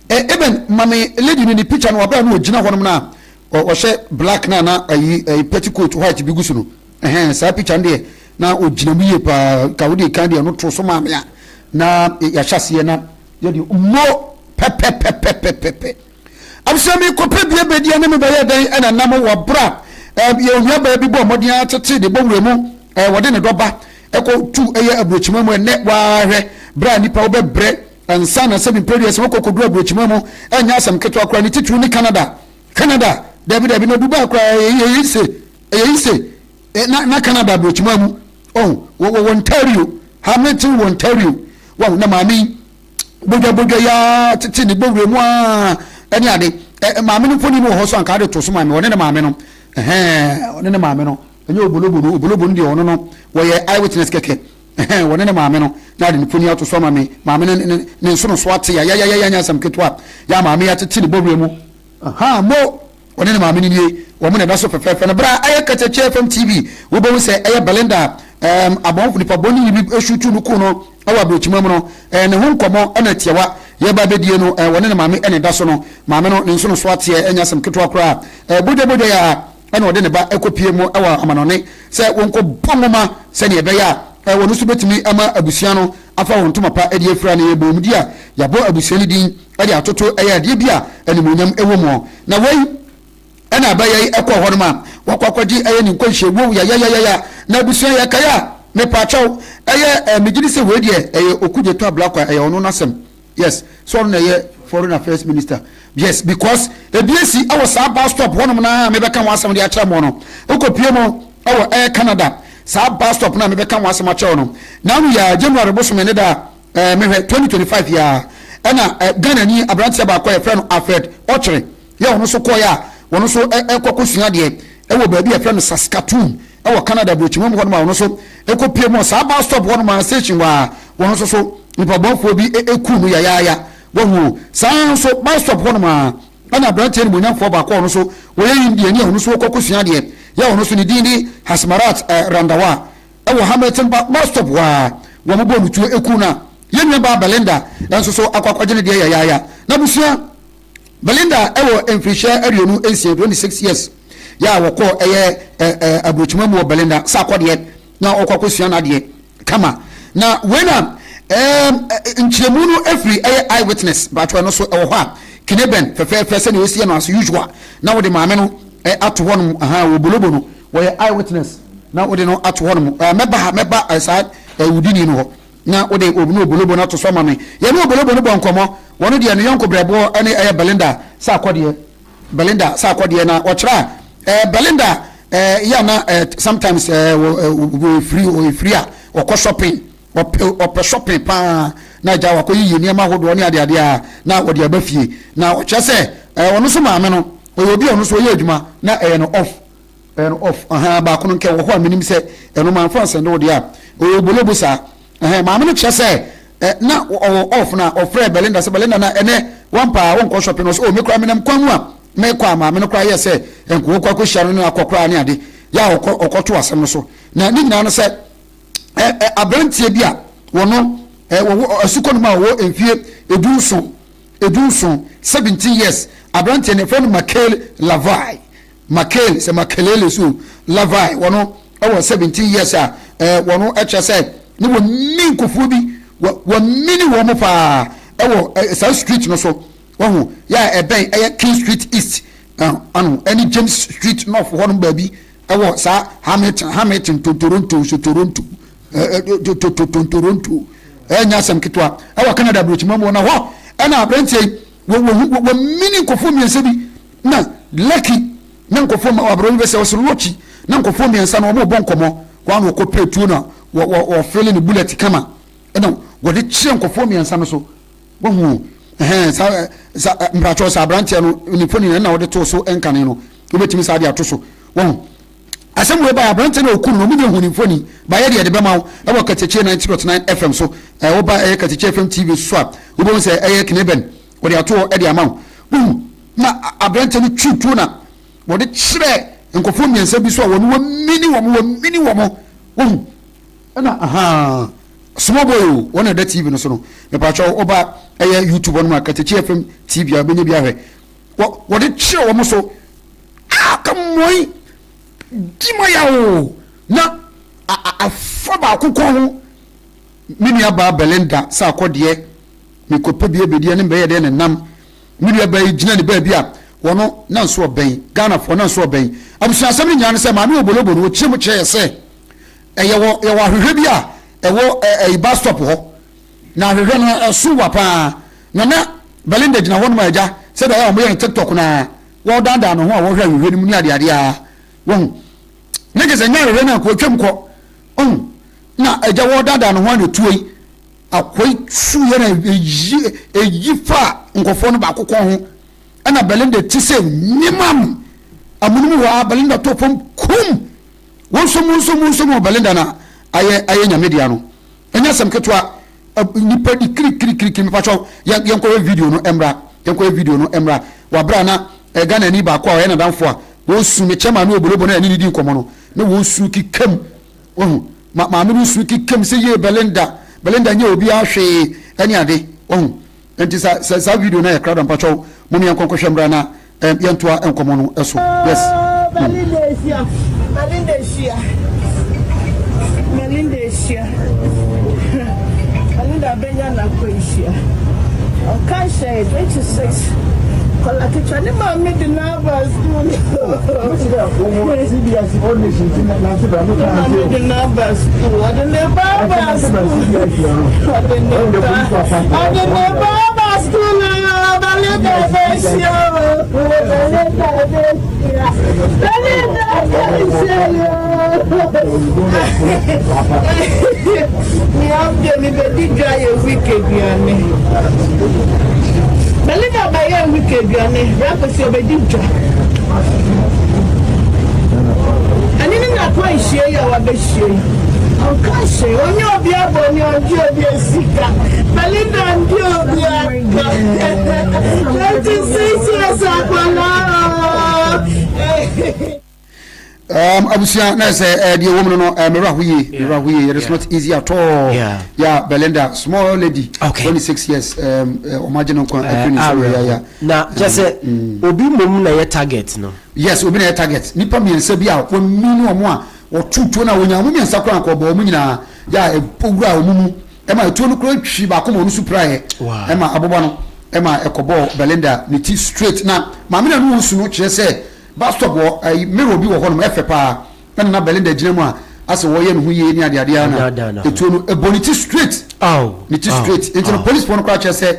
ɛ eben mame lady no ne picture no wabɛn no ogyina hɔnom na ɔhyɛ black na na ayi ayi petticoat white bi gu so no ɛhɛn saa picture no deɛ na ogyina mu yie paa ka wo deɛ kan deɛ no to so maame a na yɛahyɛ aseɛ na yɛde mo pɛpɛpɛpɛpɛpɛ. Abusua mi kɔpɛ bie bɛdi ɛne me bɛyɛ dɛn ɛna nam wɔ bra yɛ onua baa bi bɔ mmɔden ara tete de bɔ wura mu wɔde ne dɔba ɛkɔ tu ɛyɛ aburokyima mu ɛnɛ wahwɛ bra nipa wobɛbrɛ ansa na sɛ mepɛ deɛ sɛ wokɔ kɔduru aburokyima mu ɛnyɛ asɛm ketewa koraa ne titiriw ne Canada Canada dabi dabi na Dubai koraa ɛyɛ ise ɛyɛ ise na na Canada aburokyima mu ɔho wɔ wɔ Ontario Hamilton wɔ Ontario wɔn na maame yi bodwabodwa yi ara tete ne bɔwura mu ara ne ade. Ɛ maame no mfoni no wɔ hɔ so anka ade to so maame ɔne ne maame no ɛhɛn ɔne ne maame no ɛnyɛ obolobo no obolobo no deɛ ɔno no wɔyɛ eye witness kɛkɛ ɛhɛn wɔne ne maame no na ade ne mfoni ato so ama me maame no ne ne nsono so ate ya ya ya ya nyɛ asɛm ketewa ya maame ya tete ne bɔwura mu aha mo Ɔne ne maame no nie, wɔn na ɛda so fɛfɛɛfɛ no. Berɛ a ɛyɛ Katakyie FM TV, wobɛhu sɛ ɛyɛ Belinda um, abɔnfo nipa bɔne bi sutu no kuu no wɔ aburokyima mu no, eh, ne ho nkɔmmɔ na tiawa yɛba bɛdie no, eh, wɔne ne maame na ɛda so no. Maame no, ne nsono so ateɛ, ɛnyɛ asɛm ketewa koraa. Eh, bodwabodwa yɛ a ɛna ɔde ne ba kɔpie mu wɔ amanɔne sɛ wɔnkɔbɔ nwoma sɛdeɛ ɛbɛyɛ a eh, wɔn nso bɛtumi ama abusua no afa wɔn ntoma pa de afira no. Yɛbɔ wɔn di a, yɛabɔ abusua no din de atoto ɛyɛ adeɛ bi a animuonyam wɔ mu. Na wei ɛna abɛyɛ yi ɛkɔɔ hɔnom a wakɔ akɔgye ɛyɛ ne nkwanhyia wow yayayayaya na abusua yɛ kae a mepaakyɛw ɛyɛ ɛ megye di sɛ wei deɛ ɛyɛ Okudzeto Ablakwa ɛyɛ ɔno n'asɛm yes sɛ ɔno na ɛyɛ foreign affairs minister yes because ebi esi ɛwɔ saa bus stop hɔnom na mebɛka ho asɛm de akyerɛ mo no wokɔpie mu ɛwɔ ɛyɛ Canada saa bus stop na mebɛka ho asɛm akyerɛ no na ano yɛ January bosome ne da Eh, mehwɛ 2025 yi ara ɛna eh, Ghana ni aberanteɛ baako a yɛfrɛ no Alfred Ɔkyere yɛ ɔno nso kɔeɛ a wɔn nso ɛkɔ kɔsua adeɛ ɛwɔ baabi a yɛfrɛ no Saskatoon ɛwɔ Canada aburokyima mu hɔnom a wɔn nso ɛkɔpie mu saa bus stop hɔnom a station hɔ a wɔn nso so nipabɔnfoɔ bi ɛku no yayaaya wɔn o saa nso bus stop hɔnom a ɛna aberanteɛ nimonyamfoɔ baako a ɔno nso wɔyɛ Indiani a ɔno nso wɔkɔ kɔsua adeɛ yɛ ɔno nso ne din de Hasmarat eh, Randawa Wɔ Hamilton bus stop hɔ ara, wɔbɔɔ no tuo kuu no a yɛn nuabaa Belinda nso so akɔ akɔgye ne deɛ yayaaya. N'abusua, Belinda wɔ mfirihyia 26, 26 years, yɛ a wɔkɔɔ ɛyɛ aburokyima mu wɔ Belinda sɛ akɔdeɛ na ɔkɔ akɔsua n'adeɛ kama. Na wei na nkyerɛmu no firi ɛyɛ eye witness baatwa no so ɛwɔ hɔ a Kineben fɛfɛɛfɛ sɛdeɛ ɔsi yɛ no as usual na wode maame no ato hɔ nom aha wɔ bolobo no wɔyɛ eye witness na wode no ato hɔ nom ɛɛ mɛba ha mɛba ɛɛ saa ɛɛ wudini no hɔ na wode obi ne obolobo no ato so ama me yɛne obolobo no bɔ nkɔmɔ wɔn deɛ ne yɔnko brɛboɔ ɛne ɛyɛ Belinda sɛ akɔdeɛ Belinda sɛ akɔdeɛ na ɔkyerɛ a ɛɛ Belinda ɛɛ yɛ na ɛɛ sometimes ɛɛ wɔ ɛɛ wɔ efiri wɔ efiri a ɔkɔ shopping ɔpɛ ɔpɛ shopping paa. na agya wakɔyiyi nneɛma ahodoɔ ne adeadeɛ a na wɔde aba fie. Na ɔkyerɛ sɛ ɔno nso maame no, ɔyɛ obi a ɔno nso ɔyɛ adwuma na ɛyɛ no off. Ɛyɛ no off. Ahaa, baako no nkɛ wɔ hɔ a menim sɛ ɛno mamfa ansɛnde wo deɛ a, ɔyɛ obolobo saa. Ɛhɛn, maame no kyerɛ sɛ ɛ, na ɔwɔ off na ɔfrɛɛ Belinda sɛ, Belinda na ɛnɛ woampa a wonkɔ shopping? Ɔse, oh, me koraa menam kwan mu a merekɔ a maame no koraa yɛɛ sɛ nka ɔkɔ akɔhyia no ne no akɔ koraa ne ade, yɛ a ɔkɔ ɔkɔtoo asɛm no so. Na ne nyinaa no sɛ ɛ, ɛ, aberanteɛ bi a wɔno ɛ, wɔwɔ asukɔ no mu a ɔwɔ mfie edunson, edunson, 17 years, aberanteɛ no yɛfrɛ no Michael Lavai. Makele, sɛ Makelele so Lavai wɔno wɔ 17 years a eh, wɔno kyerɛ sɛ ne wɔ mi nkofoɔ bi wɔ wɔ mini wɔn mo paa ɛwɔ eh, saa street no so wɔho yɛ a ɛbɛn ɛyɛ King Street East eh, ano ɛne James Street North hɔ nom baabi ɛwɔ saa Hamilton Hamilton to Toronto so Toronto eh, eh, to to to to Toronto ɛnyɛ asɛm ketewa ɛwɔ Canada aburokyima mu na hɔ ɛna aberanteɛ yi wɔ wɔ wɔ mini nkofoɔ mmiɛnsa bi Na Lucky ne nkurɔfoɔ ma aberɛ bi bɛsɛ ɔsɛ Lucky ne nkurɔfoɔ mmiɛnsa no wɔn rebɔ nkɔmɔ wɔn a wɔkɔ pɛ tuo na wɔ wɔ wɔfele ne bullet kama ɛna wɔde kyerɛ nkurɔfoɔ mmiɛnsa no so wɔhu ɛhɛn sa sa mpatsɔ sɛ aberanteɛ no ne foni na ɛna wɔde to so nkane no wobɛtumi saa de ato so wɔn asɛm wei ba aberanteɛ no ɔku no wɔn nyɛ hu ne mfoni ba yɛ deɛ de bɛma wo ɛwɔ Katakyie 90.9 FM so ɛwɔ ba ɛyɛ Katakyie FM TV so a wobɛhu sɛ ɛyɛ Kineben wɔde ato hɔ de ama wo wohu na aberanteɛ no twi tuo na wɔde kyerɛ nkurɔfoɔ mmiɛnsa bi so a wɔn wɔmini wɔn wɔmini wɔn wohu ɛna ahaa small boy o wɔn na ɛda tv no so no mepatwɛ ɔba ɛyɛ youtube ɔnom a katakyi fm tv a wobɛnya bi ahwɛ wɔde kyerɛ wɔn so a ka mmɔi di ma ya o na afa baako kɔn ho me nua baa Belinda sɛ akɔdeɛ mekɔpɛ bi abɛdi ɛne mbɛyɛ dɛn na nam me nua baa yi gyina ne baabi a wɔno na nso ɔbɛn Ghanafoɔ na nso ɔbɛn abusua asɛm no nyinaa ne sɛ maame obolobo no ɔkyerɛ mu kyerɛ yɛ sɛ ɛyɛ wɔ yɛwɔ ahwehwɛ bi a ɛwɔ ɛyi bus stop hɔ na ahwehwɛ no ɛso wa paa na na Belinda gyina hɔ nom a agya sɛdeɛ ɛyɛ a wɔyɛ no TikTok na wɔdandan ne ho a wɔhwɛ ahwehwɛ no mu ne adeadeɛ a wɔhu ne kyɛ sɛ nyɛ ahwehwɛ no a kɔtwam kɔ ɔhu na agya wɔdandan ne ho a na tuo yi Akoa suiɛ na eyi eyi faa nkurɔfoɔ no baako kɔn ho ɛna Belinda ti sɛ nyimam amonom hɔ a Belinda tɔ fam kum wɔnsom wɔnsom wɔnsom wɔ Belinda na ayɛ ayɛ nyame dea no ɛnyɛ asɛm ketewa nipa di kirikirikiri mepakyɛw yɛn yɛnkɔyɛ video no mmra yɛnkɔyɛ video no mmra wabra na Ghana ni baako a ɔyɛ nadamfo a wɔsu ne kyɛ maame obolobo na ɛne ne di nkɔmmɔ no na wɔsu kekam Wahu? Ma, maame no su kekam sɛ, Yee, Belinda, Belinda nyɛ obiara hwee, ɛne ade. Wahu? Enti sa, sa, saa video no ayɛ krado, mpakyɛw, mom yɛnkɔ nkɔhwɛ mmra na ɛm, yɛntoa nkɔmmɔ no so. Yes. Oh, Belinda Asia, Belinda Asia, Belinda Asia, Belinda Benya Nako Asia. Ɔka hyɛ 26 kɔla ketewa ne maame de n'aba sukuu no. Ne maame de n'aba sukuu. Ɔde ne ba aba sukuu. Ɔde ne ba ɔde ne ba aba sukuu no. Belinda bɛhyia o. Belinda bɛhyia. Belinda bɛhyia yo. Nea ɔmpɛ mi bɛdi dwa yɛ week aduane. Belinda bɛyɛ week aduane. Bra kwesi ɔbɛdi dwa. Ɛne ne nakɔ nhyia yi a wabɛhyia yi. Ɔnka hwee, ɔnyɛ obi abɔne, ɔngye obi sika. Belinda ngye obi aka. 26 years akwadaa. Um, abusua na sɛ eh, deɛ wɔm no no eh, mewura ho yie mewura ho yie it is not easy at all yeah, yeah Belinda small lady okay. 26 years um, eh, ɔmo agye no nkwa afiri ne nsam ya ya na kyɛ sɛ mm. obi mmom na ɛyɛ target no yes obi na ɛyɛ target nipa mmiɛnsa bi a wɔn mi ne wɔn a wɔtu tuo na wɔnya wɔn mmiɛnsa koraa nkɔbɔ wɔn nyinaa yɛ a ɛwura wɔn mu ɛma etuo no koraa twi baako ma ɔno so piraeɛ ɛma aboba no ɛma ɛkɔbɔɔ Belinda ne ti straight na maame na no wɔ su no kyerɛ sɛ Bus stop wɔ ayi mirror bi wɔ hɔnom ɛfɛ paa ɛna na Belinda gyina mu a asɛ wɔyɛ ne ho yie ne adeade ara na etuo no ɛbɔ ne ti straight ne ti straight nti no police foɔ no koraa kyerɛ sɛ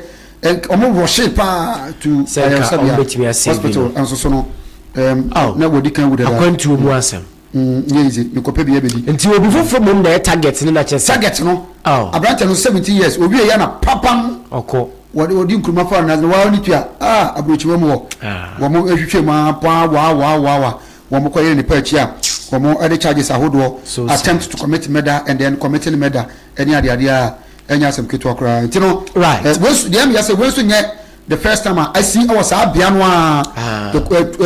wɔn rɔhye paa to ayaresabea hospital nso so no ɛɛm na wɔdi kan wu dada. Akwantuo mu asɛm. Mm, nyɛ easy, mekɔpɛ bi abɛdi. Nti obi foforɔ mmom na ɛyɛ target no na kyerɛ sɛ. Target no, Oh. aberanteɛ no 17 years, owie yɛ na papam. Ɔkɔ. Wɔde wɔde nkuruma fa no na waa ne tua, ah, aburokyiwa mu hɔ. Ah. Wɔn hwehwɛ mu ara paa waa waa waa waa. Wɔn kɔ yere nipa akyi a, wɔn de charges ahodoɔ, So sad. attempt to commit murder and then committing murder ɛne adeadeɛ a ɛnyɛ asɛm ketewa koraa. Nti no, Right. eh, wei nso deɛ ɛmeyɛ sɛ wei nso nyɛ The first time a asi wɔ saa bea no ara, Ah.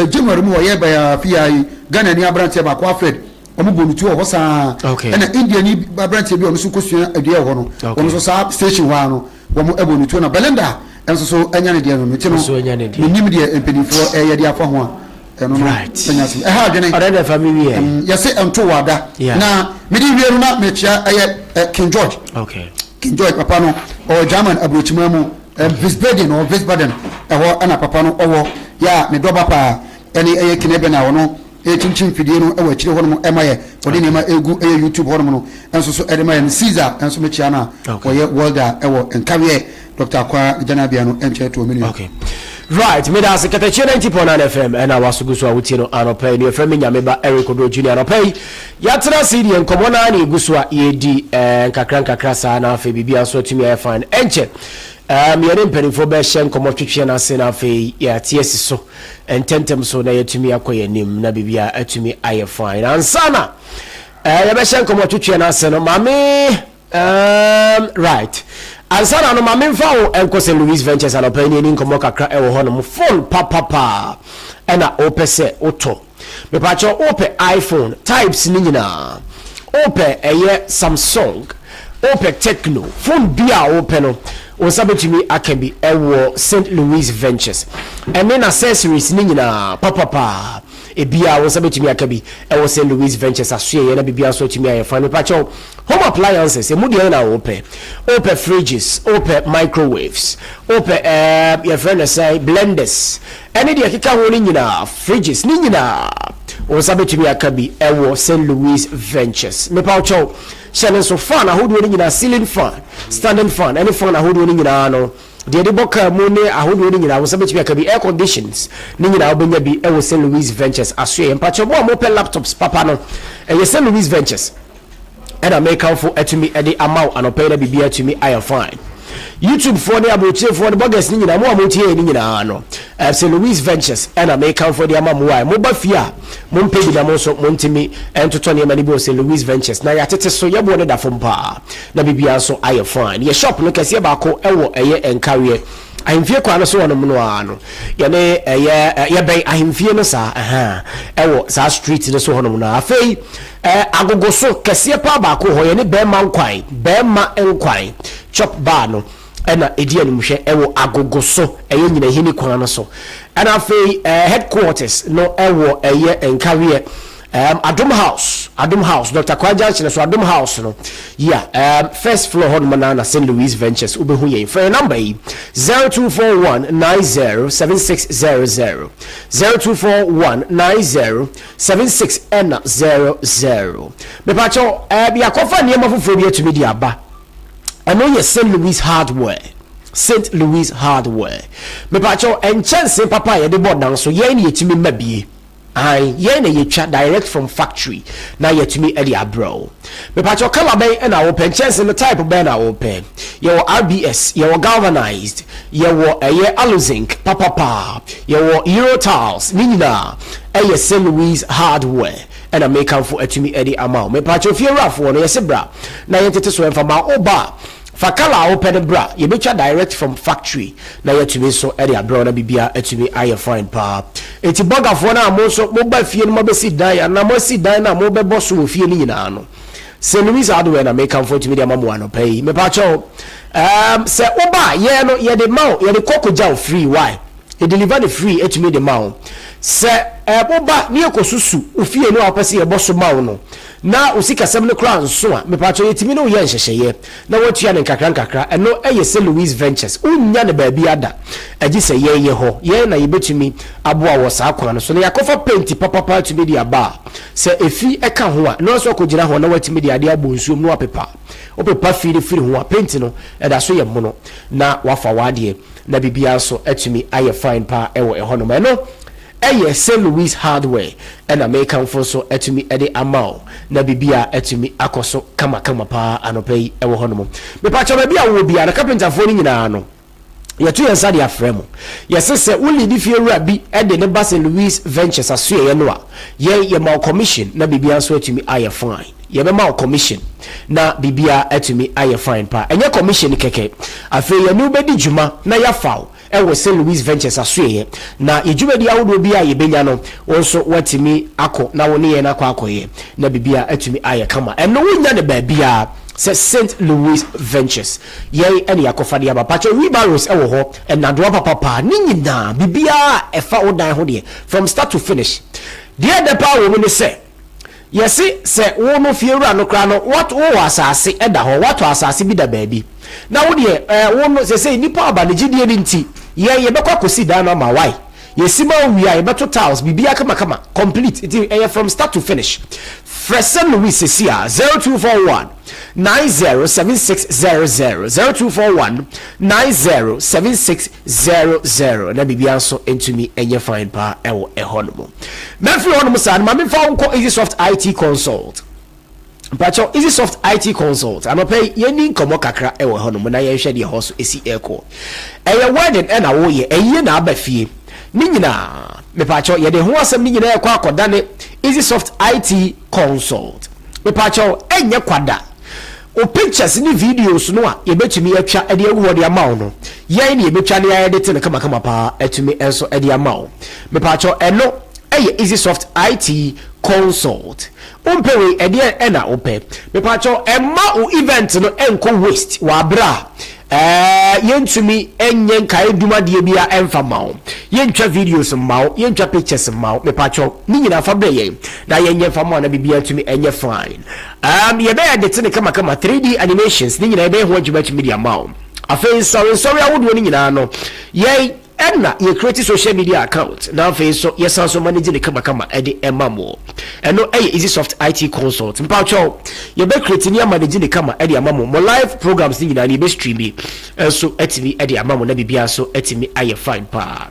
January mu hɔ yɛ bɛyɛ fie ha yi, Ghana ni aberanteɛ baako Alfred, wɔn bɔ ne tuo wɔ hɔ saa. Okay. Ɛna India ni aberanteɛ bi a ɔno nso kɔsua adeɛ wɔ hɔ no, Okay. wɔn nso saa station hɔ ara no, wɔn bɔ ne tuo na Belinda nso so anya ne deɛ no no. Nti no, Nso anya ne deɛ. menim deɛ mpanimfoɔ ɛyɛ de afa ho a, ɛno no Right. ɛnya asɛm. Ɛha adwene. Ɔdɛ dɛ fa mi wie. Yɛse ɛnto wɔ ada. Yeah. Na mede wie no na mekyia ɛyɛ eh, King George. Okay. King George papa no ɔwɔ German aburokyiman mu. Wiesbaden or Wiesbaden ɛhɔ na papa no ɔwɔ yɛ a ne dɔba paa ɛne ɛyɛ Kineben a ɔno ɛkyinkyim fidie no ɛwɔ akyire hɔnom ɛma yɛ ɔde nneɛma ɛgu ɛyɛ YouTube hɔnom no ɛnso so ɛde ma yɛ no Caesar ɛnso mekyia no a ɔyɛ welder ɛwɔ Nkawiɛ Doctor Akwaa ne gyanabea no ɛnkyɛ toɔ me nua. Okay. Right, meda ase Katakyie 90.9 FM ɛna waso gu so a wotie no anɔpa yi. Nea ɛfrɛ me Nyame Ba Eric Oduro Junior anɔpa yi. Yɛatena ase yi deɛ nkɔmmɔ no ara na ɛgu so a yɛredi eh, nkakra nkakra saa na afei biribiara nso atumi ayɛ fine. Ɛnkyɛ um, yɛne mpanimfoɔ bɛhyɛ nkɔmmɔ twetweɛ no ase na afei yɛate asi so ntɛmntɛm so na yɛatumi akɔ yɛn anim na biribiara atumi ayɛ fine. Ansa na eh, yɛbɛhyɛ nkɔmmɔ twetweɛ no ase no, maame um, right. Ansa na no ma memfa wo nkɔ St. Louis Ventures anɔpa yi ne ani nkɔmmɔ kakra ɛwɔ hɔnom. Phone papapaa ɛna wopɛ sɛ wotɔ. Mepakyɛw wopɛ iPhone types no nyinaa, wopɛ ɛyɛ Samsung, wopɛ Tecno, phone bi a wopɛ no wo nsa bɛtumi aka bi ɛwɔ St. Louis Ventures. Ɛne n'accessories no nyinaa papapaa ebiaa wo nsa bɛtumi aka bi ɛwɔ St. Louis Ventures asoɛeɛ na biribiara nso atumi ayɛ fine. Mepakyɛw home appliances emu deɛn na wopɛ? Wopɛ fridges, wopɛ microwaves, wopɛ ɛɛ yɛfrɛ no sɛn blenders, Ɛne deɛ ɛkeka ho no nyinaa, fridges, ne nyinaa, wo nsa bɛtumi aka bi wɔ Saint Louis Ventures. Mepa wo kyɛw, hyɛ no nso, fan ahodoɔ no nyinaa, ceiling fan, standing fan, ɛne fan ahodoɔ no nyinaa no, deɛ yɛde bɔ kaa mu ne ahodoɔ no nyinaa, wo nsa bɛtumi aka bi. Air conditions ne nyinaa wobɛnya bi wɔ Saint Louis Ventures asoɛeɛ. Mpakyɛw, mo a mopɛ laptops papa no, ɛyɛ Saint Louis Ventures. ɛna mekamfo atumi de ama wo anɔpa yi na biribiara atumi ayɛ fine. YouTube foɔ ne aburokyerefoɔ ne bloggers ne nyinaa mo a motie yɛn ne nyinaa no eh, St. Louis Ventures ɛna mekamfo de ama mo a moba fie a mompɛ bi na mo nso montumi ntotɔ nneɛma no bi wɔ St. Louis Ventures na yɛatete so yɛboɔ no da fam paa na biribiara nso ayɛ fine. Yɛ shop no kɛseɛ baako ɛwɔ ɛyɛ nkareɛ Ahemfie kwan no so hɔnom no ara no, yɛne ɛyɛ yɛbɛn ahemfie no saa ɛhɛn ɛwɔ saa street no so hɔnom no ara. Afei ɛɛ agogo so kɛseɛ paa baako wɔ hɔ, yɛne bɛrima nkwan, bɛrima nkwan chop bar no ɛna ɛdi animhwɛ ɛwɔ agogo so, ɛyɛ nyinahini kwan no so. Ɛna afei ɛɛ headquarters no ɛwɔ ɛyɛ nkaweɛ. Um, Adom House, Adom House, Doctor Kwaa Junction so Adom House no, yeah, um, first floor hɔ nom na na St. Louis Ventures, wobɛhu yɛn. Frɛ yɛn number yi, 0241 90 7600, 0241 90 76 ɛna 00. Mepakyɛw, um, yɛakɔfa nneɛma foforɔ bi atumi de aba. Ɛno yɛ St. Louis Hardware. St. Louis Hardware. Mepakyɛw, nkyɛnse papa a yɛde bɔ dan so, yɛn na yɛtumi ma bie. Aane, yɛn na yɛtwa direct from factory na yɛatumi de abrɛ wo. Mepakyɛw colour bɛn na wopɛ, nkyɛnse no type bɛn na wopɛ? Yɛwɔ RBS, yɛwɔ galvanized, yɛwɔ ɛyɛ aluzinc papapa, yɛwɔ Euro tiles, ne nyinaa ɛyɛ Saint Louis hardware ɛna mekamfo atumi de ama wo. Mepakyɛw fiewurafoɔ no yɛse bra na yɛntete so ɛmfa ma wo, woba a fa colour a wopɛ no bra, yɛbɛtwa direct from factory na yɛatumi nso de abrɛ wo na biribiara atumi ayɛ fine paa. Enti bɔgafoɔ no a mo nso moba fie no moabɛsi dan anaa moasi dan no a mobɛbɔ so wɔ fie no nyinaa no, St. Louis Hardware na mekamfo atumi de ama mo anɔpa yi. Mepakyɛ wo, um, sɛ woba a yɛn no yɛde ma wo, yɛde kɔ kɔgya wo free, why? Yɛ deliver no free atumi de ma wo. Sɛ eh, woba ne yɛkɔsusu wo fie no a wopɛ sɛ yɛbɔ so ma wo no, na wo sikasɛm no koraa nso a, mepakyɛ yɛtumi ne wo yɛ nhyehyɛeɛ. na woatua no nkakrankakra, ɛno yɛ sɛ Louise Ventures, wonnya no baabiara da, agye sɛ yɛn yɛ hɔ, yɛn na yɛbɛtumi aboa wɔ saa kwan no so, na yɛakɔfa penti papapa atumi de aba a, sɛ efi ka ho a, ɛno ara nso akɔgyina hɔ na woatumi de adeɛ abɔ nsuom na woapepa, wopepa fi no firi ho a, penti no ɛda so yɛ mono, na woafa w'adeɛ, na biribiara nso atumi ayɛ fine paa wɔ ɛhɔnom. Ɛno. Ɛyɛ Saint Louis Hardware ɛna mekamfo nso atumi de ama wo na biribiara atumi akɔ so kamakama paa anɔpa yi ɛwɔ hɔnom. Mepakyɛw baabi a wowɔ biara no kapentafoɔ no nyinaa no yɛto yɛn nsa de afrɛ mo. Yɛse sɛ wo leadi fie wura bi de ne ba Saint Louis Ventures asoɛeɛ no a yɛn yɛma wo commission na biribiara nso atumi ayɛ fine. Yɛbɛma wo commission na biribiara atumi ayɛ fine paa. Ɛnyɛ commission kɛkɛ, afei yɛne wo bɛdi dwuma na yɛafa wo wɔ Saint Louis Ventures asoɛeɛ, na yɛn dwumadi ahodoɔ biara a yɛbɛnya no, wo nso woatumi akɔ na wo ne yɛn akɔ akɔyɛ, na biribiara atumi ayɛ kama. Ɛno wonnya no baabiara sɛ Saint Louis Ventures. Yɛn na yɛakɔfa de aba. Pakyɛ wheelbarrows wɔ hɔ, nnadewa papapa, ne nyinaa, biribiara a ɛfa wo dan ho deɛ, from start to finish. Deɛ ɛdɛ paa wɔ mu ne sɛ, Yɛse sɛ wo no fiewura no koraa no wat wowɔ asase da hɔ watɔ asase bi da baabi na wo deɛ ɛɛ wo no sesei nipa aba ne gyidie no nti yɛn yɛbɛkɔ akɔsi dan no ama wai yɛsi ma wo wie a yɛbɛto tiles biribiara kamakama complete nti ɛyɛ from start to finish frɛ St Louis sesi a 0241 907600 0241 9076 00 na biribiara nso ntumi nyɛ fine paa ɛwɔ ɛhɔ nom. Mɛfiri hɔ nom saa no ma memfa wo nkɔ EasySoft IT Consult. Mpakyɛw EasySoft IT Consult anɔpa yi yɛnni nkɔmmɔ kakra ɛwɔ ɛhɔ nom na yɛnhwɛ deɛ ɛhɔ so ɛsi ɛrekɔ. Ɛyɛ wedding ɛna woyɛ, ɛyie na aba fie. Ne nyinaa mepakyɛw yɛde ho asɛm ne nyinaa ɛkɔ akɔdane EasySoft IT Consult. Mepakyɛw ɛnyɛ kwada. Wo pictures ne videos no a yɛbɛtumi atwa de agu hɔ de ama wo no, yɛn na yɛbɛtwa ne ayɛdete no kamakama paa atumi nso de ama wo. Mepaakyɛw, ɛno yɛ EasySoft IT Consult. Wompɛ wei, ɛdeɛn na wopɛ? Mepaakyɛw, mma wo event no nkɔ waste wɔ aberɛ a ɛɛ yɛntumi nyɛ nkaedum adeɛ biara mfa mma wo. Yɛntwa videos mma wo, yɛntwa pictures mma wo. Mepaakyɛw, ne nyinaa fa brɛ yɛn na yɛnyɛ mfa mma wo na biribiara ntumi nyɛ fine. Um, yɛbɛyɛ edit no kamakama, 3D animations ne nyinaa yɛbɛyɛ ho adwuma atumi de ama wo. Afei nsɔre nsɔre ahodoɔ no nyinaa no, yɛn ɛna yɛ create social media account na afei nso yɛsan so manage ne kamakama ɛde ɛma mo. Ɛno ɛyɛ EasySoft IT Consult. Mpakyɛw, yɛbɛ create ne amanage ne kama ɛde ama mo. Mo live programs ne nyinaa no yɛbɛ stream nso atumi ɛde ama mo na biribiara nso atumi ayɛ fine paa.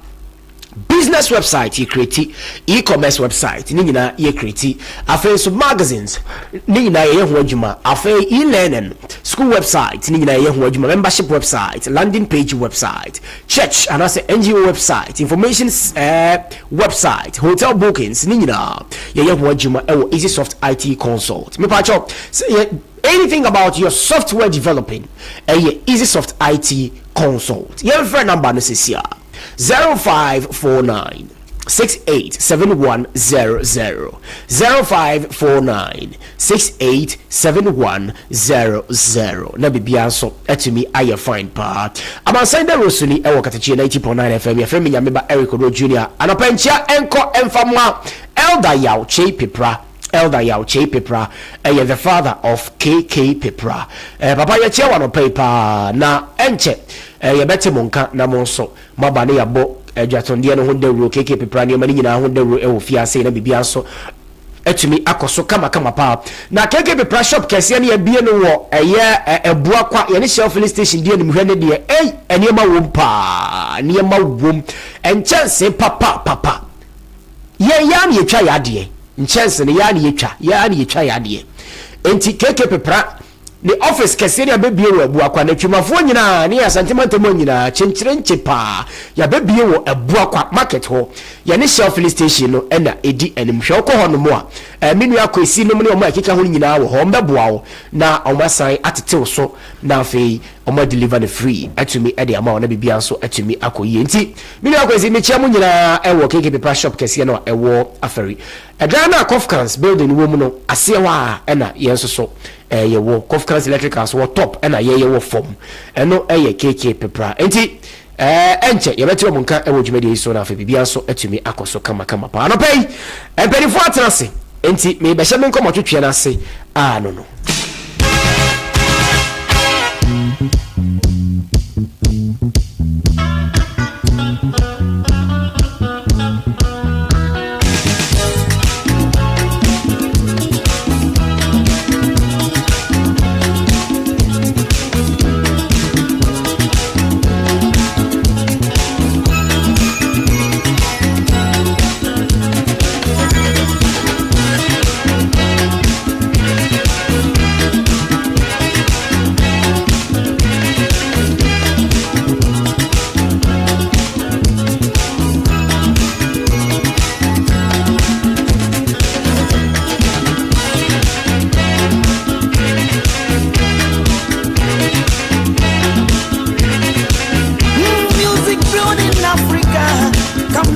Business website yɛ create, e-commerce website ne nyinaa yɛ create, afei nso magazines ne nyinaa yɛyɛ ho adwuma, afei e-learning, school website ne nyinaa yɛyɛ ho adwuma, membership website, landing page website, church anaasɛ NGO website, information eh, website, hotel bookings ne nyinaa yɛyɛ ho adwuma ɛwɔ EasySoft IT Consult. Mepakyɛw, sɛ yɛ anything about your software developing ɛyɛ EasySoft IT Consult. Yɛmfrɛ number no sɛsi a. 0549 687100 0549 687100 na biribiara nso atumi ayɛ fine paa. Amansan dawuro so ni ɛwɔ Katakyie 90.9 FM. Yɛfrɛ me Nyame Ba Eric Oduro Junior. Anɔpa nkyia ɛnkɔ ɛmfa mma Elder Yaw Kyei Pepra. Elder Yaw Kyei Pepra ɛyɛ the father of KK Pepra. Eh, papa yɛkyia wo anɔpa yi paa na ɛnkyɛ eh, yɛbɛte mo nka na mo nso moaba ne yɛabɔ adwatondeɛ no ho dawuro, KK Pepra nneɛma no nyinaa ho dawuro ɛwɔ fie ase na biribiara nso atumi akɔ so kamakama paa. Na KK Pepra shop kɛseɛ no yɛabie no wɔ ɛyɛ Abua kwa yɛne Shell filling station di animhwɛ ne deɛ, ei nneɛma wom paa, nneɛma wom, nkyɛnse papa papa. Yɛn, yɛn ara na yɛtwa yɛn adeɛ. Nkyɛnse no, yɛn ara na yɛtwa. Yɛn ara na yɛtwa yɛn adeɛ. Enti KK Pepra ne office kɛseɛ no yɛabɛbue wɔ Abuakwa. Na Atwimafoɔ nyinaa ne Asante mantam hɔ nyinaa, kyenkyerenkye paa, yɛabɛbue wɔ Abuakwa market hɔ. Yɛne Shell filling station no na ɛdi anim. Hwɛ, wokɔ hɔnom a, eh, me nua Kwesi nom ne wɔn a ɛkeka ho no nyinaa wɔ hɔ. Wɔbɛboa wo na wɔasan atete wo so na afei wɔn adeliver no free atumi de ama wo na biribiara nso atumi akɔ yie. Nti me nua Kwesi mekyia mo nyinaa ɛwɔ KK Pepa shop kɛseɛ no a ɛwɔ Afari. Ɛdan no a Kofcans building wɔ mu no aseɛ hɔ a ɛna yɛn nso so yɛwɔ Kofcans electricals wɔ top ɛna yɛyɛ wɔ fam. Ɛno ɛyɛ KK Pepra. Nti Ɛɛ, ɛnkyɛ yɛbɛte wɔn nka wɔ dwumadie yi so na afei biribiara nso atumi akɔ so kamakama paa. Anɔpa yi, mpanimfoɔ atena ase, enti merebɛhyɛ me nkɔmmɔtwetweɛ no ase ano no.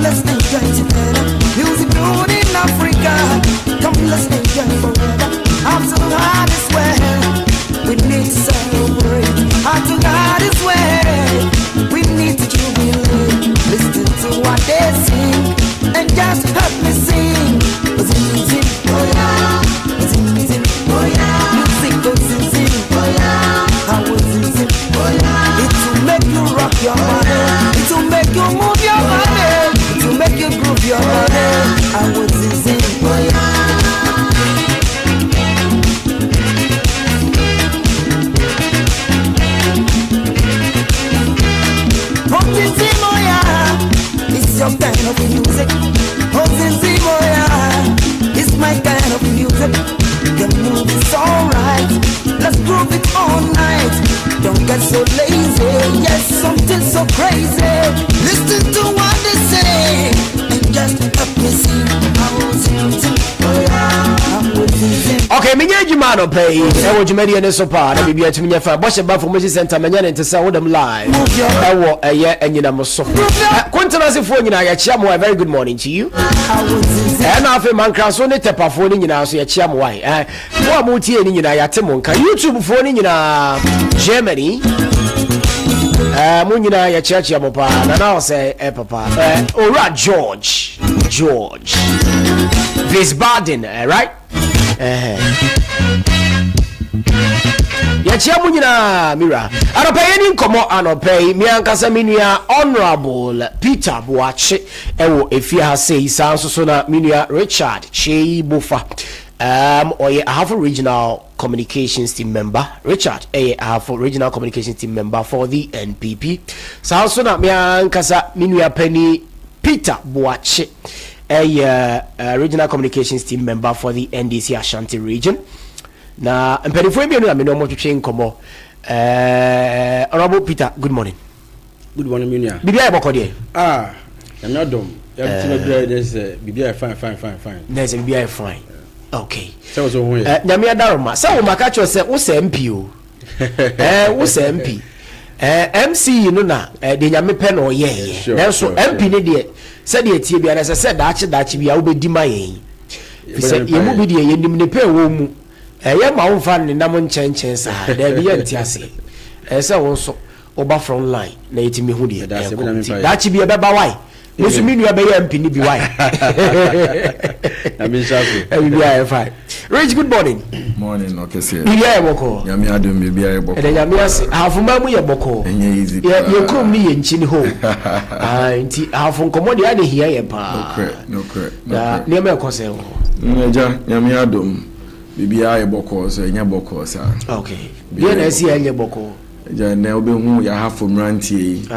let's enjoy together. Music building Africa. Come, let's enjoy forever. After God is well. We need to celebrate. After God is well. We need to jubilate. Listen to what they sing and just help me sing. Zing, zing, oh yeah. Zing, zing, oh yeah. Music goes zing, zing, oh yeah. I will zing, zing, oh yeah. It will make you rock your body. It will make you move your body. It will make you groove your body. I will zing, zing, oh yeah. Oh, zing, zing, oh yeah. It's your kind of music. Oh, zing, zing, oh yeah. It's my kind of music. The move is alright. Let's groove it all night. Don't get so lazy. Yes, something so crazy. Listen to what they say and just help me sing. I will zing, zing, oh yeah. I will zing, zing. Okay, menyɛ adwuma anɔpa yi ɛwɔ dwumadie no so paa na biribi atumi nyɛ fa bɔhyɛ ba information center manya ne nte sɛ wodam live ɛwɔ ɛyɛ anyinam so. Kontenasefoɔ nyinaa, yɛkyea mo. A very good morning to you. I will zing, zing. Ɛna afei mankraso ne tɛpafoɔ no nyinaa so, yɛkyea mo wae. Mo a motie no nyinaa, yɛate mo nka. YouTubefoɔ no nyinaa, Germany, mo nyinaa yɛkyeakyea mo paa. Nana ɔsɛ papa owura George Wiesbaden, right, yɛkyia mo nyinaa. Mira anɔpɛ yɛni nkɔmmɔ anɔpɛ yi, me ankasa me nua Honorable Peter Boakye ɛwɔ efie ha sei. Saa nso so na me nua Richard Kyei Bofa, ɔyɛ Ahafo Regional Communications Team member. Richard ɛyɛ Ahafo Regional Communications Team member for the NPP. Saa nso na me ankasa me nua pani Peter Boakye ɛyɛ Regional Communications Team member for the NDC Ashanti Region. Na mpanimfoɔ mmienu na me ne wɔn twetwe nkɔmmɔ. Honorable Peter, good morning. Good morning, mi nua. Biribi ayɛ bɔkɔ deɛ? Ah, Nyame adom. Yɛte no berɛ dɛ sɛ biribi ayɛ fine, fine, fine, fine. Na sɛ biribi ayɛ fine, okay. Sɛ wo so ho yɛ? Nyame adaroma sɛ wo maka kyerɛ sɛ wosɛ MP o, wosɛ MP, MC yi no na deɛ Nyame pɛ na ɔyɛɛyɛ. Nanso MP ne deɛ, sɛdeɛ tie biara, ɛsɛ sɛ daakye daakye bia wobɛdi ma yɛn, fi sɛ yɛn mu bi deɛ yɛnim ne pɛ ɛwɔ mu. Ɛyɛ ma womfa ne nam nkyɛnkyɛn saa daabi, yɛnte ase. Ɛyɛ sɛ wo nso woba front line na yɛtumi hu deɛ ɛkɔ. Nti daakye bi ɛbɛba wae, me nso me nua bɛyɛ MP ne bi wae. Biribi ayɛ fine. Rich, good morning. Morning, ɔkɛseɛ. Biribi ayɛ bɔkɔɔ? Nyame adom, biribi ayɛ bɔkɔɔ. Ɛdɛ Nyame ase. Ahafoma mu yɛ bɔkɔɔ? Ɛnyɛ easy. Yɛ kurom ne yɛ nkyi ne hɔ. Nti ahafo nkɔmmɔ deɛ ade hia yɛ paa. Nokorɛ, nokorɛ. Na nneɛma ɛkɔ sɛ wɔ hɔ? Agya, Nyame adom, biribiara yɛ bɔkɔɔ, so ɛnyɛ bɔkɔɔ saa. Okay, deɛ na ɛsi ɛnyɛ bɔkɔɔ? Agya, nnɛ wobɛhu yɛahafo mmeranteɛ yi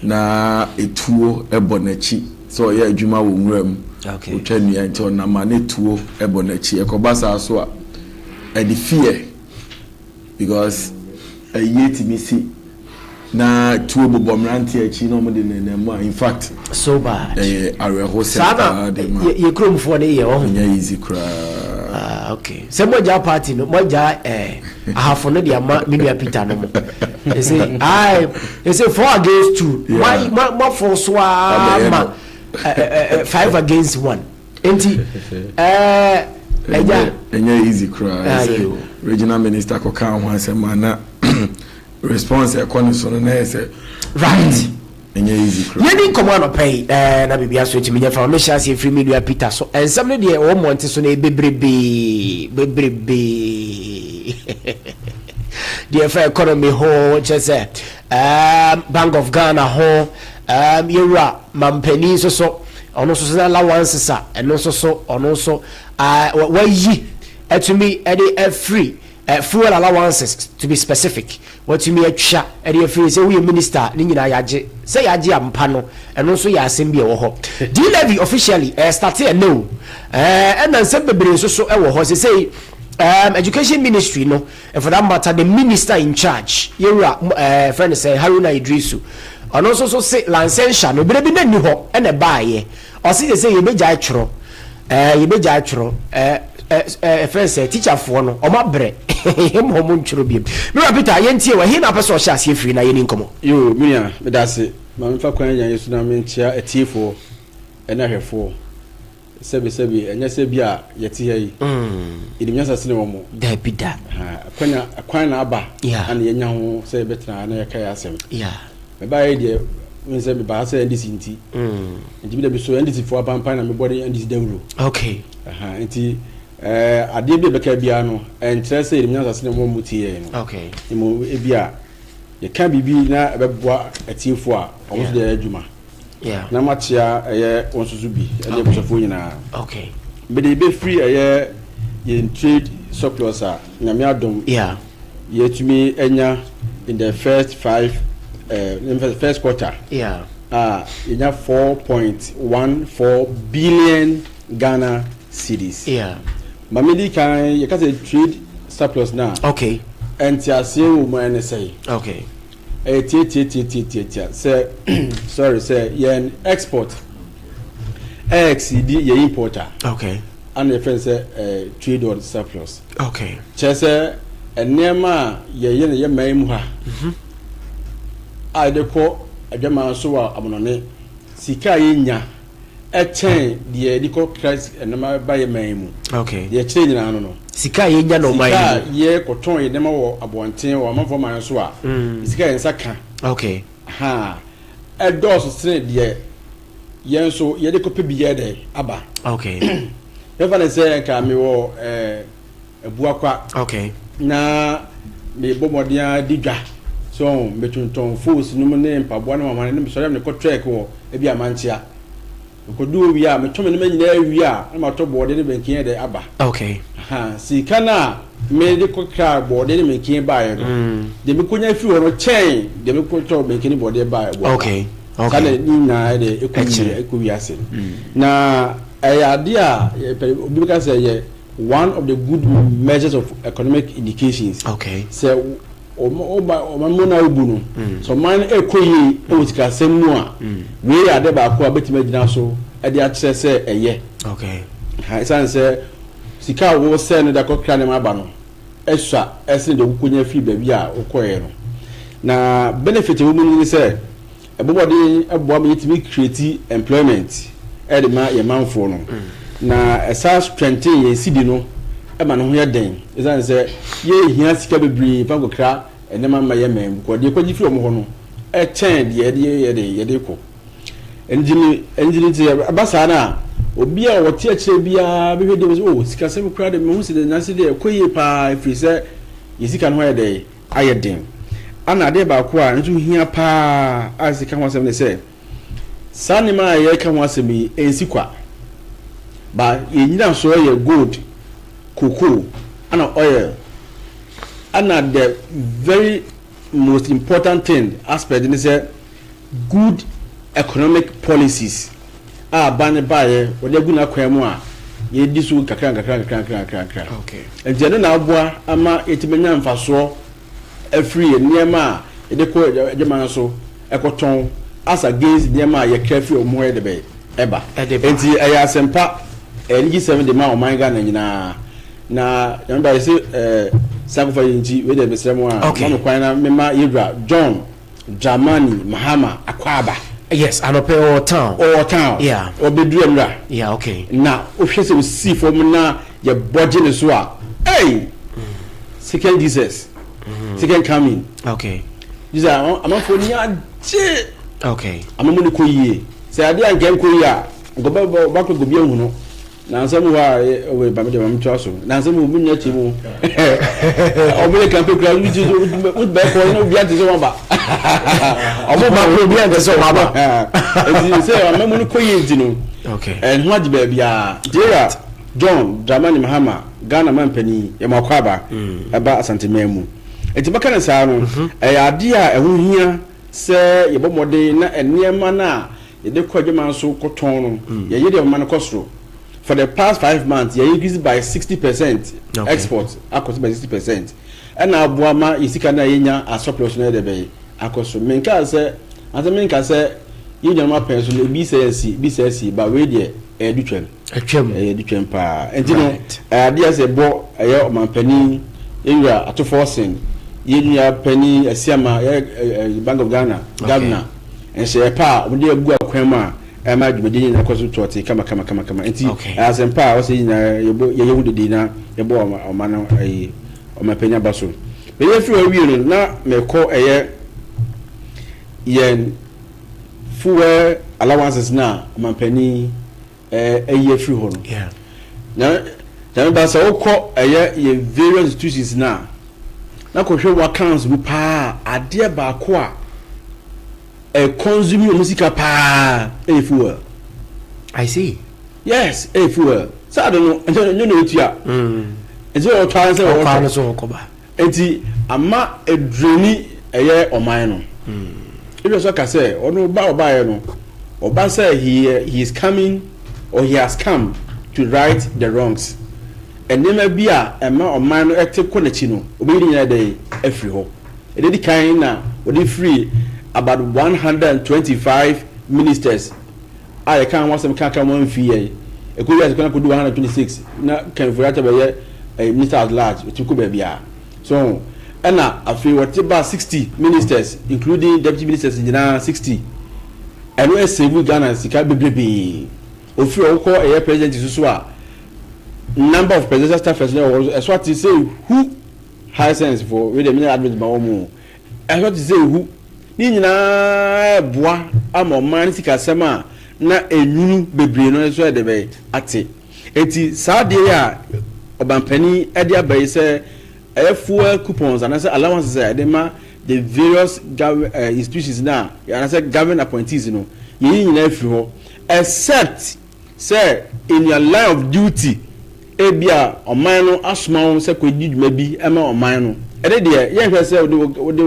na etuo bɔ n'akyi sɛ ɔyɛ adwuma wɔ nwura mu, ɔtwa nnua, nti ɔnam a na etuo bɔ n'akyi. Ɛkɔba saa so a, ɛde fear, because ɛyie tumi si na tuo bobɔ mmeranteɛ akyi na wɔde nenam mu a, in fact So bad. Ɛyɛ awerɛhosɛm saa na paa de ma. Yɛ kuromfoɔ no yɛ ɔho. Ɛnyɛ easy koraa. Ah, okay, sɛ moagya party no, moagya ahafo no de ama me nua Peter no mo ɛsɛ ai ɛsɛ four against two. Moafo so a Abɛyɛ ma no. 5 against 1, nti ɛgya ɛnyɛ easy koraa. Sɛ Ayo. Regional minister kɔka ho asɛm a, na response ɛkɔ ne so no na yɛ sɛ ɛnyɛ easy koraa. Yɛni nkɔmmɔ anɔpa yi, na biribia so atumi nyɛ fa. Mehyɛ aseɛ firi me nua Peter so. Ɛnsɛm no deɛ ɛwɔ mmɔnte so no ɛyɛ bebrebee bebrebee deɛ ɛfa economy ho, kyerɛ sɛ Bank of Ghana ho, yɛwura mampanin nso so, ɔno nso so allowances a ɛno nso so ɔno nso wayi atumi de afiri fuel allowances, to be specific, watumi atwa ɛde afiri sɛ woyɛ minister ne nyinaa yɛagye sɛ yɛagye ampa no, ɛno nso yɛ asɛm bi a ɛwɔ hɔ. D-levy officially start ɛnɛ o. Ɛna nsɛm bebree nso so ɛwɔ hɔ sɛ sɛ education ministry no, and for that matter the minister in charge, yɛwura friend sɛ Haruna Idrisu, ɔno nso so se licensure no ebere bi na nni hɔ ɛna ɛbaayɛ. Ɔse sɛ yɛbɛgyae twerɛ, yɛbɛgyae twerɛ, ɛfrɛ sɛ teacherfoɔ no ɔmo abrɛ ma ɔmo ntwerɛ biom. Mewura Peter, yɛntie wɔ he na apɛ sɛ ɔhyɛ aseɛ firi na yɛni nkɔmmɔ. Yo, me nua, meda ase. Ma memfa kwan nya yi so na menkyea atiefoɔ. Ɛne ahwɛfoɔ. Sɛbi sɛbi, ɛnyɛ sɛ bi a yɛte ha yi, yɛnim nyansa sene wɔn. Dabi da. Akwanya, kwan na aba Yeah. ana yɛnya ho sɛ yɛbɛtena ha na yɛka yɛ asɛm. Yeah. Mebaeɛ yi deɛ, wohu sɛ mebaa ha sɛ NDC nti. Nti me deɛ mesɔ NDC foɔ apampan na mebɔ de NDC dawuro. Okay. Aha, nti eh, adeɛ bi a ɛbɛka biara no, ɛnkyerɛ sɛ yɛnim nyansa sene wɔn a wɔtie yɛn no. Okay. Mmom ebi a yɛka biribi na ɛbɛboa atiefoɔ a, wɔn nso de ayɛ adwuma. Na makyea ɛyɛ wɔn nso so bi ɛne abusuafoɔ nyinaa. Okay. Mede bɛfiri ɛyɛ yɛn trade surplus a Nyame adom yɛatumi anya in the first five eh, first quarter a yɛnya 4.14 billion Ghana cedis. Yeah. Ma medi kan yɛka sɛ trade surplus no a. Okay. Ɛnteaseɛ wɔ mu ɛne sɛe. Okay. Ɛyɛ tiatiatiatiatia sɛ sorry sɛ yɛn export ɛ exceed yɛn import a. Okay. Ana yɛfrɛ no sɛ eh, trade on surplus. Okay. Kyerɛ sɛ nneɛma a yɛyɛ no yɛ man mu ha mhm. a yɛde kɔ adwaman so wɔ amonɔne sika a yɛnya Ɛkyɛn deɛ yɛde kɔ kra nneɛma ba yɛ man mu. Okay. Deɛ ɛkyerɛ nyinaa no no. Sika a yɛnya na ɔman Sika a yɛkɔtɔn yɛn nneɛma wɔ abɔnten wɔ amanfoɔ man so a. Mm. Sika a yɛn nsa ka. Okay. Ha ɛdɔɔso sene deɛ yɛn nso yɛde kɔpɛ bi yɛ dɛ aba. Okay. Yɛfa ne sɛ nka mewɔ ɛɛ Abuakwa. Okay. Na mebɔ mmɔden ara di dwa. So metontɔn fos nom ne mpaboa ne wɔn ne mesɔre a mekɔ trek wɔ ebi amankyea. Mekɔdu hɔ wie a metɔ me nneɛma nyinaa wie a na matɔ bɔɔde ne bɛnkin de aba. Okay. Aha, sika no a mede kɔkra bɔɔde ne bɛnkin baeɛ no, mm. deɛ mekɔnya firi hɔ no kyɛn deɛ mekɔtɔ bɛnkin ne bɔɔdeɛ baeɛ. Okay. Okay. Saa na ne nyinaa de ɛkɔ wie wiase no. Mm. Na ɛyɛ adeɛ a obi bɛka sɛ ɛyɛ One of the good measures of economic indications. Okay. Sɛ ɔma ɔman mu na obu no. Mm. Sɛ ɔman no ɛkɔ yie ɛwɔ sikasɛm mu a. Mm. Wei yɛ ade baako a bɛtumi agyina so ɛde akyerɛ sɛ ɛyɛ. Okay. Ha ɛsan sɛ sika a wɔsɛ no de akɔkra nneɛma aba no ɛsua ɛsene deɛ wokɔnya firi baabi a wokɔɛ no. Na benefit ɛwɔ mu no ne sɛ. Ɛbɔ mmɔden boa ma yɛtumi create employment de ma yɛn manfoɔ no, na ɛsan strengthen yɛn cedi no ma ne ho yɛ den ɛsiane sɛ yɛnhia sika bebree mfa nkɔkra nneɛma mma yɛn man mu because deɛ yɛkɔgye firi wɔn hɔ no kyɛn deɛ yɛde yɛ den yɛde kɔ. Ɛnti no ɛnti no nti ɛba saa no a obi a ɔte akyire biara bɛhwɛ deɛ sɛ oh sikasɛm koraa de mehu sɛ nanse deɛ ɛkɔ yie paa ɛfiri sɛ yɛn sika no ho ayɛ dɛn ayɛ den. Ɛna adeɛ baako a nso hia paa a ɛsɛ ka ho asɛm ne sɛ, saa nneɛma a yɛreka ho asɛm yi, ɛnsi kwa. Ba yɛn nyinasoɔ yɛ gold, cocoa, ɛna oil. Ɛna the very most important thing aspect ne sɛ good economic policies a aban no baeɛ wɔde agu n'akwan mu a yɛdi so nkakra nkakra nkakra nkakra nkakra. Okay. Nti ɛno na aboa ama yɛtumi anya mfasoɔ afiri yɛn nneɛma a yɛde kɔ adwaman so ɛkɔtɔn as against nneɛma a yɛkra firi wɔn hɔ yɛde bɛ ɛba. Ɛde ba. Nti ɛyɛ asɛmpa, ɛyɛ anigyesɛm de ma ɔman Ghana nyinaa. Na Nyame ba yɛse ɛɛ sankofa yi nti wei deɛ mesrɛ mo a Okay. ma me kwan na mema yɛwura John Dramani Mahama Akwaaba. Yes, anɔpɛ ɔwɔ town. Ɔwɔ town. Yeah. Ɔbɛduru nwura. Yeah, okay. Na wohwɛ sɛ osii fam na yɛbɔ gye ne so a, hey! Second Jesus. Second coming. Okay. Jesus, amanfoɔ ni agye. Okay. Amamu no kɔ yie. Sɛ adeɛ a nka nkɔ yie a, nka ɔbɛkɔ obi ahu no. Nansa mu hɔ a ɔwɔ ba mi deɛ maame toa so. Nansa mu omi nya kyi mu. Ɔmo yɛ kampe kura obi ti o bɛ kɔ na obi ante sɛ wɔn ba. Ɔmo ba kura obi ante sɛ wɔn ba. Eti sɛ ɔmo mu no kɔ yie nti no. Okay. Ɛho agye baabi a. Jera John Dramani Mahama Ghana mampanin yɛ mo akɔ aba ɛba Asanteman mu. Eti bɛka ne saa no ɛyɛ adeɛ a ɛho hia sɛ yɛbɔ mmɔden na nneɛma no a Yɛde kɔ adwaman so kɔtɔn no, yɛyɛ deɛ ɔma no kɔ soro. For the past 5 months, yɛ increase by 60% export akɔ so by 60%. Ɛna aboa ma yɛ sika no a yɛnya as surplus no yɛ dɛ bɛyɛ akɔ soro. Menkaa sɛ, ansa menka sɛ yɛn nuanom apɛn so no ebi sɛ asi, ebi sɛ asi, but wei deɛ ɛyɛ du twam. Atwam. Ɛyɛ du twam paa. Nti no, ɛyɛ adeɛ sɛ ɛbɔ ɛyɛ ɔmanpanin, yɛn wura Ato Forson, yɛn nua panin Asiama, yɛ Bank of Ghana governor. Nhyehyɛe pa a wɔde agu akwan mu a ɛma dwumadie nyinaa kɔ so tɔɔtee kama kama kama kama. Nti ɛyɛ asɛmpa a ɔsɛ nyinaa yɛbɔ yɛyɛ ho dede na yɛbɔ ɔma no ɛyi ɔmapanyin aba so. Meyɛ firi hɔ wie no na mekɔ ɛyɛ yɛn fuel allowances no a ɔmampanin ayi afiri hɔ no. Na nyame ba sɛ wokɔ ɛyɛ yɛn various institutions no a na kɔhwɛ wɔn accounts mu paa adeɛ baako a ɛconsume wɔn sika paa ɛyɛ fuel. I see. Yes, ɛyɛ fuel. Saa de no ɛnyɛ na ɛtua. Ɛsɛ ɔtɔ ara sɛ ɔtɔ. Enti ama aduani ɛyɛ ɔman no. Ebi nso ka sɛ ɔno ba ɔbaeɛ no ɔba sɛ he he is coming or he has come to right the wrongs. Nneɛma bi a ɛma ɔman no ɛte kɔ n'akyi no ɔbɛyi ne nyinaa dɛn afiri hɔ. Ɛdeɛ di kan na wɔde firi about 125 ministers a yɛka ho asɛm kaka wɔn amfi yɛn. Ɛkɔ wiase kɔ na kɔdu 126 na Ken Ofori-Atta bɛyɛ eh, minister at large, ɔtumi kɔ baabiara. So ɛna afei wɔte ba 60 ministers including deputy ministers nyinaa 60. Ɛno ɛsave Ghana sika bebrebee. Ofiri hɔ wokɔ ɛyɛ president so so a number of presidential staffers na ɛwɔ hɔ ɛso ate sɛ hu Hisense fo wei deɛ menyɛ advert ma wɔn o. Ɛhɔ te sɛ ehu. Ne nyinaa reboa ama ɔman no sikasɛm a na enwunu bebree no nso ɛde bɛyɛ ate. Enti saa adeɛ yi a ɔbanpanin de aba yi sɛ ɛyɛ fuel coupons anaasɛ allowances a yɛde ma the various gov eh, institutions no a anaasɛ government appointees no yɛyi nyinaa firi hɔ except Sɛ in your line of duty ebia ɔman no asoma wo sɛ kɔdi dwuma bi ma ɔman no, ɛne deɛ yɛnhwɛ sɛ wode wode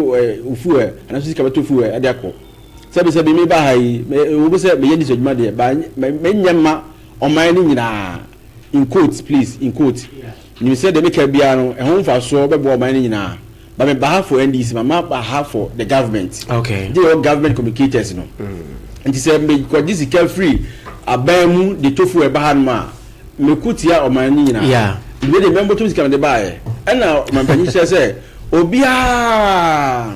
wo fuel anaasɛ sika bɛtɔ fuel ɛde akɔ. Sɛbi sɛbi meba ha yi, ɛwɔ mu sɛ meyɛ diesel adwuma deɛ, ba menyɛ mma ɔman no nyinaa, in quotes please, in quotes. Nim sɛ deɛ meka biara no, ɛho mfasoɔ bɛboa ɔman no nyinaa. But me ba ha for NDC, ma ma ba ha for the government. Okay. Nti yɛ government communicators no. Nti sɛ me kɔgye sika firi aban mu de tofu ɛba ha nom a, me ko tia ɔman no nyinaa. Yeah. Nti de mɛmbotom sika mede baayɛ. Ɛna ɔmanpanyin kyerɛ sɛ obiara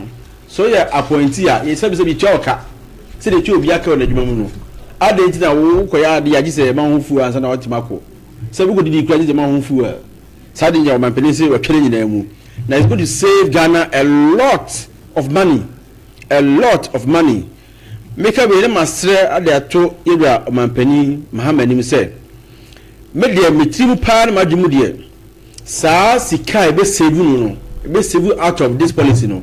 sɛ ɔyɛ appointee a, yɛ sɛbi sɛbi tua ɔka. Sɛ de tua obiara ka wɔ n'adwuma mu no. Adɛn nti na wo kɔyɛ ade agye sɛ ɛma ho fuel ansa na watumi akɔ. Sɛ wokɔdidi kura gye sɛ ɛma ho fuel. Saa de nyɛ ɔmanpanin se wɔtwa ne nyinaa mu na it's going to save Ghana a lot of money a lot of money. Meka wei na masrɛ ade ato yɛwura ɔmanpanin Mahama anim sɛ me deɛ me tiri mu paa ne m'adwene mu deɛ saa sika a yɛbɛ save no no yɛbɛ save out of this policy no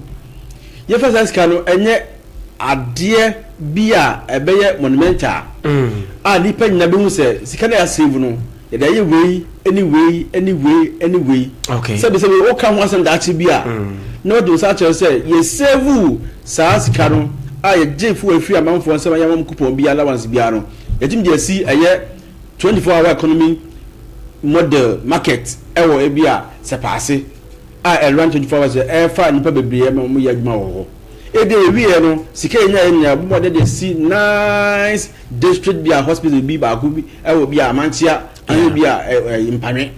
yɛfa saa sika no ɛnyɛ adeɛ bi a ɛbɛyɛ monumental a nipa nyinaa bɛhu sɛ sika no a yɛasave no Yɛde ayɛ wei ne wei ne wei ne wei. Okay. Sɛbi sɛbi woka ho asɛm daakye bi a, na wɔde nsa akyerɛ sɛ yɛsɛvu saa sika no a yɛgye fo afiri amanfoɔ nsɛm a yɛama coupon bi allowance biara no, yɛtumi de asi ɛyɛ 24 hour economy model market ɛwɔ ebi a sɛpaase a ɛrun 24 hours ɛfa nnipa bebree ma wɔn yɛ adwuma wɔ hɔ. Ebi a yɛwieɛ no sika yɛnya yɛ nyinaa bɔ mmɔden de asi nice district bi a hospital bi baako bi ɛwɔ bi a amankyea anaa bi a ɛ mpanwe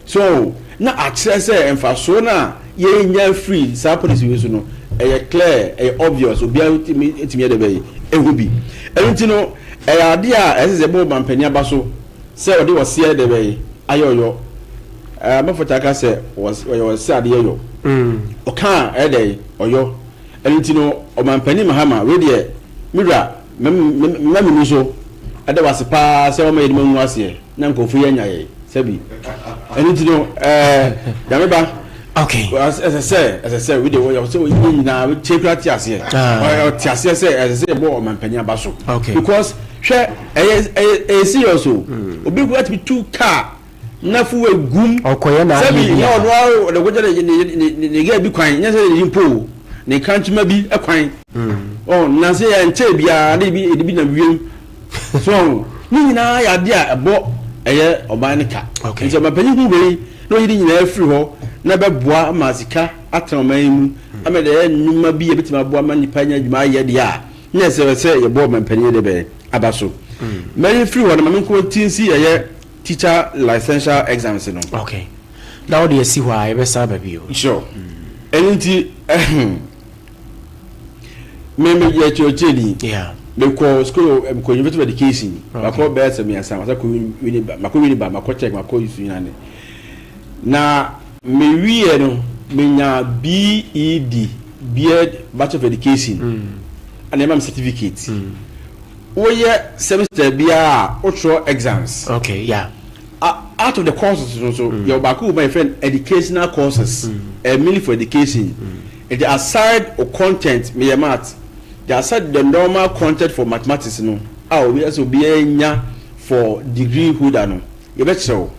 so na akyerɛ sɛ mfasoɔ no a yɛnya firi saa policy wei so no ɛyɛ clear, ɛyɛ obvious, obiara tumi tumi yɛ dɛ bɛyɛ ehu bi. Ɛno nti no ɛyɛ adeɛ a ɛsɛ sɛ ɛbɔ ɔmampanin aba so sɛ ɔde ɔseɛ dɛ bɛyɛ ayɛ ɔyɔ. Ɛɛ abɔfo taa ka sɛ ɔyɛ ɔsɛ adeɛ yɔ. Ɔka a ɛyɛ dɛ ɔyɔ. Ɛno nti no ɔmampanin Mahama wei deɛ me wura mema me mu so da wo ase paa sɛ wama yɛn anim angu aseɛ na nkurɔfoɔ yi anya yɛn sɛbi. Ɛno nti no ɛɛ Nyame ba Okay. ɛsɛ sɛ ɛsɛ sɛ wei deɛ wɔyɛ sɛ yɛn nyinaa kyɛ kura te aseɛ. Ah. Ɔte aseɛ sɛ ɛsɛ sɛ yɛbɔ ɔmampanin aba so. Okay. Because hwɛ ɛyɛ ɛyɛ ɛyɛ serious o. Obi kura tumi tu car na fuel gum. Ɔkɔyɛ n'adeɛ Sɛbi bi na a. ɔno ara ɔde kɔgya ne ne ne ne girl bi kwan nyɛ sɛ ne mpo o ne nkrantoma bi kwan. Ɔ nansa yi ɛnkyɛɛ biara na ebi ebi nam wiem. So ne nyinaa yɛ adeɛ a ɛbɔ ɛyɛ ɔman no ka. Okay. Nti ɔmanpanyin hu wei na ɔyi ne nyinaa firi hɔ na ɛbɛboa ma sika atena ɔman yi mu ama deɛ ɛyɛ nnwuma bi a ɛbɛtumi aboa ma nnipa anya adwuma ayɛ deɛ a na ɛsɛ sɛ yɛbɔ ɔmanpanyin de bɛn aba so. Mɛyi firi hɔ no ma menkɔ ti nsi ɛyɛ teacher licential exams no. Okay. Na wode asi hɔ a yɛbɛsan aba bio. Sure. Ɛno nti me meyɛ kyerɛkyerɛni. Yeah. Mekɔ school, mekɔ University of Education. Makɔ bɛyɛ sɛ mmiɛnsa, masa kɔ Winneba, makɔ Winneba, makɔ Czech, makɔ Sunyani. Na mewieɛ no, menya BEd, BEd Bachelor of Education, ɛna ɛma me certificate. Woyɛ semester biara a, wotwerɛ exams. Okay, yeah. Out of the courses no so, yɛwɔ baako wɔ mu a yɛfrɛ no educational courses, ɛyɛ mainly for education. Nti aside o content, meyɛ math, the aside the normal content for mathematics no a obi ɛsɛ obiara nya for degree holder no, yɛbɛkyerɛ wo.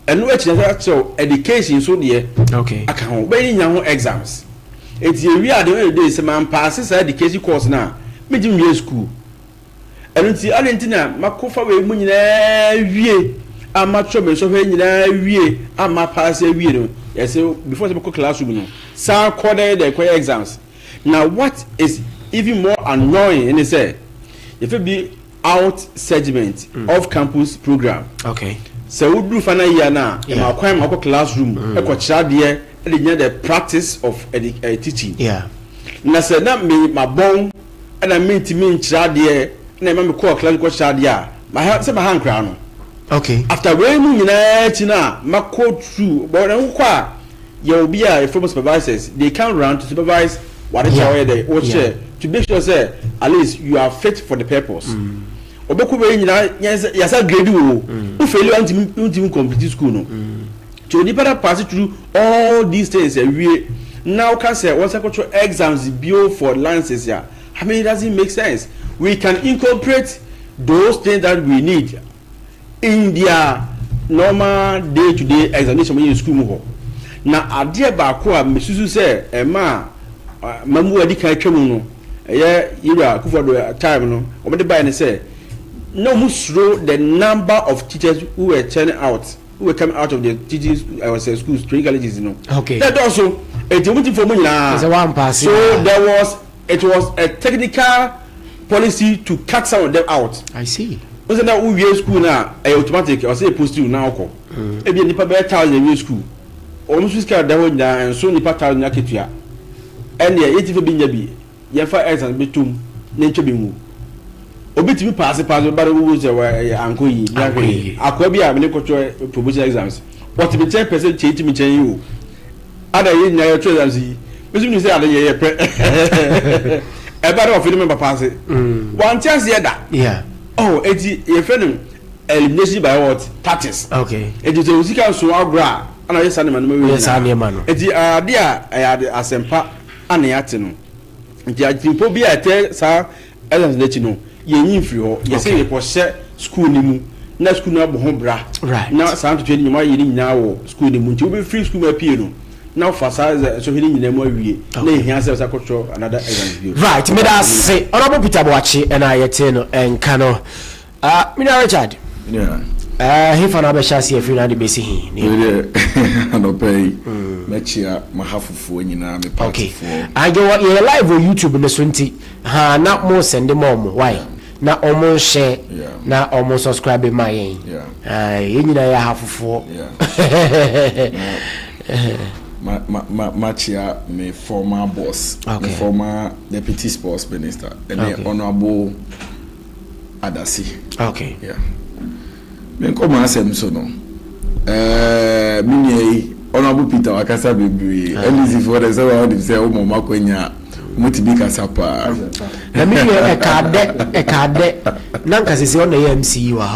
Ɛno akyi na yɛakyerɛ wo education nso deɛ aka ho. Wobɛyɛ ne nyinaa ho exams. Nti yɛwie a, the end of the day sɛ mampaase saa education course no a, mentumi nwie school. Ɛno nti, adɛn nti na makɔfa wei mu nyinaa awie a matwerɛ me nsɔhwɛ nyinaa awie a mapaase awie no, yɛsɛ before sɛ bɛkɔ classroom no, san kɔ dɛ dɛ kɔyɛ exams. Na what is even more annoying ne sɛ yɛfɛ bi out segment mm. off campus program. Okay. Sɛ woduru final year no a, ɛma kwan ma wokɔ classroom ɛkɔkyerɛ adeɛ ɛde nya the practice of uh, teaching. Yeah. Na sɛ na me mabɔn ɛna mentumi nkyerɛ adeɛ na ɛma mekɔɔ class kɔkyerɛ adeɛ a, maha sɛ maha nkora no. Okay. After wei mu nyinaa akyi no a makɔ through bɔ na wokɔ a yɛ obi a yɛfrɛ mo supervisors they come round to supervise wade kyerɛ wɔyɛ dɛ wɔkyerɛ to make sure sɛ at least you are fit for the purpose. Ɔbɛkɔ wei nyinaa yasa grade wo wo fail a ntumi ntumi complete school no. Nti onipa na pass through all these things awie na woka sɛ wɔnsa kɔtwerɛ exams bio for licenses a, I mean it doesn't make sense. We can incorporate those things that we need in their normal day to day examination wɔyɛ school mu hɔ. Na adeɛ baako a mesusu sɛ ɛma a mamu adi kan atwa mu no ɛyɛ Yewura Akufo-Addo time no wɔde baeɛ ne sɛ na wɔn suro the number of teachers who were turning out who were coming out of the teaching uh, schools training colleges no. Okay. Na ɛdɔɔso eti wɔn ti fɔ mu nyinaa. So there was it was a technical policy to cut some of them out. I see. Wọ́n sɛ na wo wie school na ɛyɛ automatic ɔsɛ yɛ post you na ɔkɔ. Ebi nipa bɛyɛ thousand ewie school. Wɔn nso sika da hɔ nyinaa nso nipa thousand akatua. Ɛnneɛ yɛ ti fɛ bi nya bi yɛn fa exams bi tum ne ntwa bi ngu. Obi tumi paase paase ba de wo sɛ ɛyɛ ankɔ yie. Ankɔ yie. Akɔa bi a mene kɔtɔ promotion exams. Wɔte mi nkyɛn pɛ sɛ kyɛn ti mi nkyɛn yi o. Ada yɛ nyinaa yɛtɔ exams yi. Bɛsi mi sɛ ade yɛ yɛ pɛ. Ɛba de ɔfɛ ne mi papa ase. Wante aseɛ da. Yeah. Oh, eti yɛfrɛ no elimination by what tactics. Okay. Eti sɛ osika nso agorɔ a ɛna ɔyɛ saa nneɛma no ma Ɔyɛ saa nneɛma no. Eti ade a ɛyɛ ade asɛmpa ana yɛate no. Nti atirimpɔ bi a ɛtɛ saa exams n'akyi no yɛnyi mfiri hɔ. Yɛsɛ Okay. yɛkɔhyɛ school no mu na school no abɔ ho bra. Right. Na saa ntotoe no nyinaa yɛ ne nyinaa wɔ school no mu. Nti wobɛfiri school mu apue no na wofa saa sɔhwɛ no nyinaa mu awie na ehia sɛ wɔsan kɔtwerɛ another exams bio. Right, meda ase Honourable Peter Boakye ɛna yɛte no nka no. Ah, me nua Richard. Yeah. Eh, hefa na abɛhyɛ ase afiri na ade bɛsi he? Ne. Medeɛ anɔpa yi mɛkyea m'ahafofoɔ nyinaa me Okay. partyfoɔ. Agye wɔ yɛyɛ live wɔ YouTube no so nti ha na mo sɛnde ma ɔmo why na ɔmo nhyɛ Yeah. na ɔmo subscribe ma yɛn. Yeah. Ah, yɛn nyinaa yɛ ahafofoɔ. Yeah. Ma ma ma makyea me former boss, me Okay. former deputy sports minister, ɛne Okay. honourable Adasi. Okay. Yeah. Menkɔ m'asɛm so no, ɛɛ me nua yi honourable Peter wakasa bebree. Ah. NDC foɔ de sɛ wɔn nim sɛ wɔn ɔmo akɔnya a wɔn ti bi kasa paa. Na me nua ɛka dɛ ɛka dɛ na nka sisi ɔna yɛ MC yi wɔ ha o.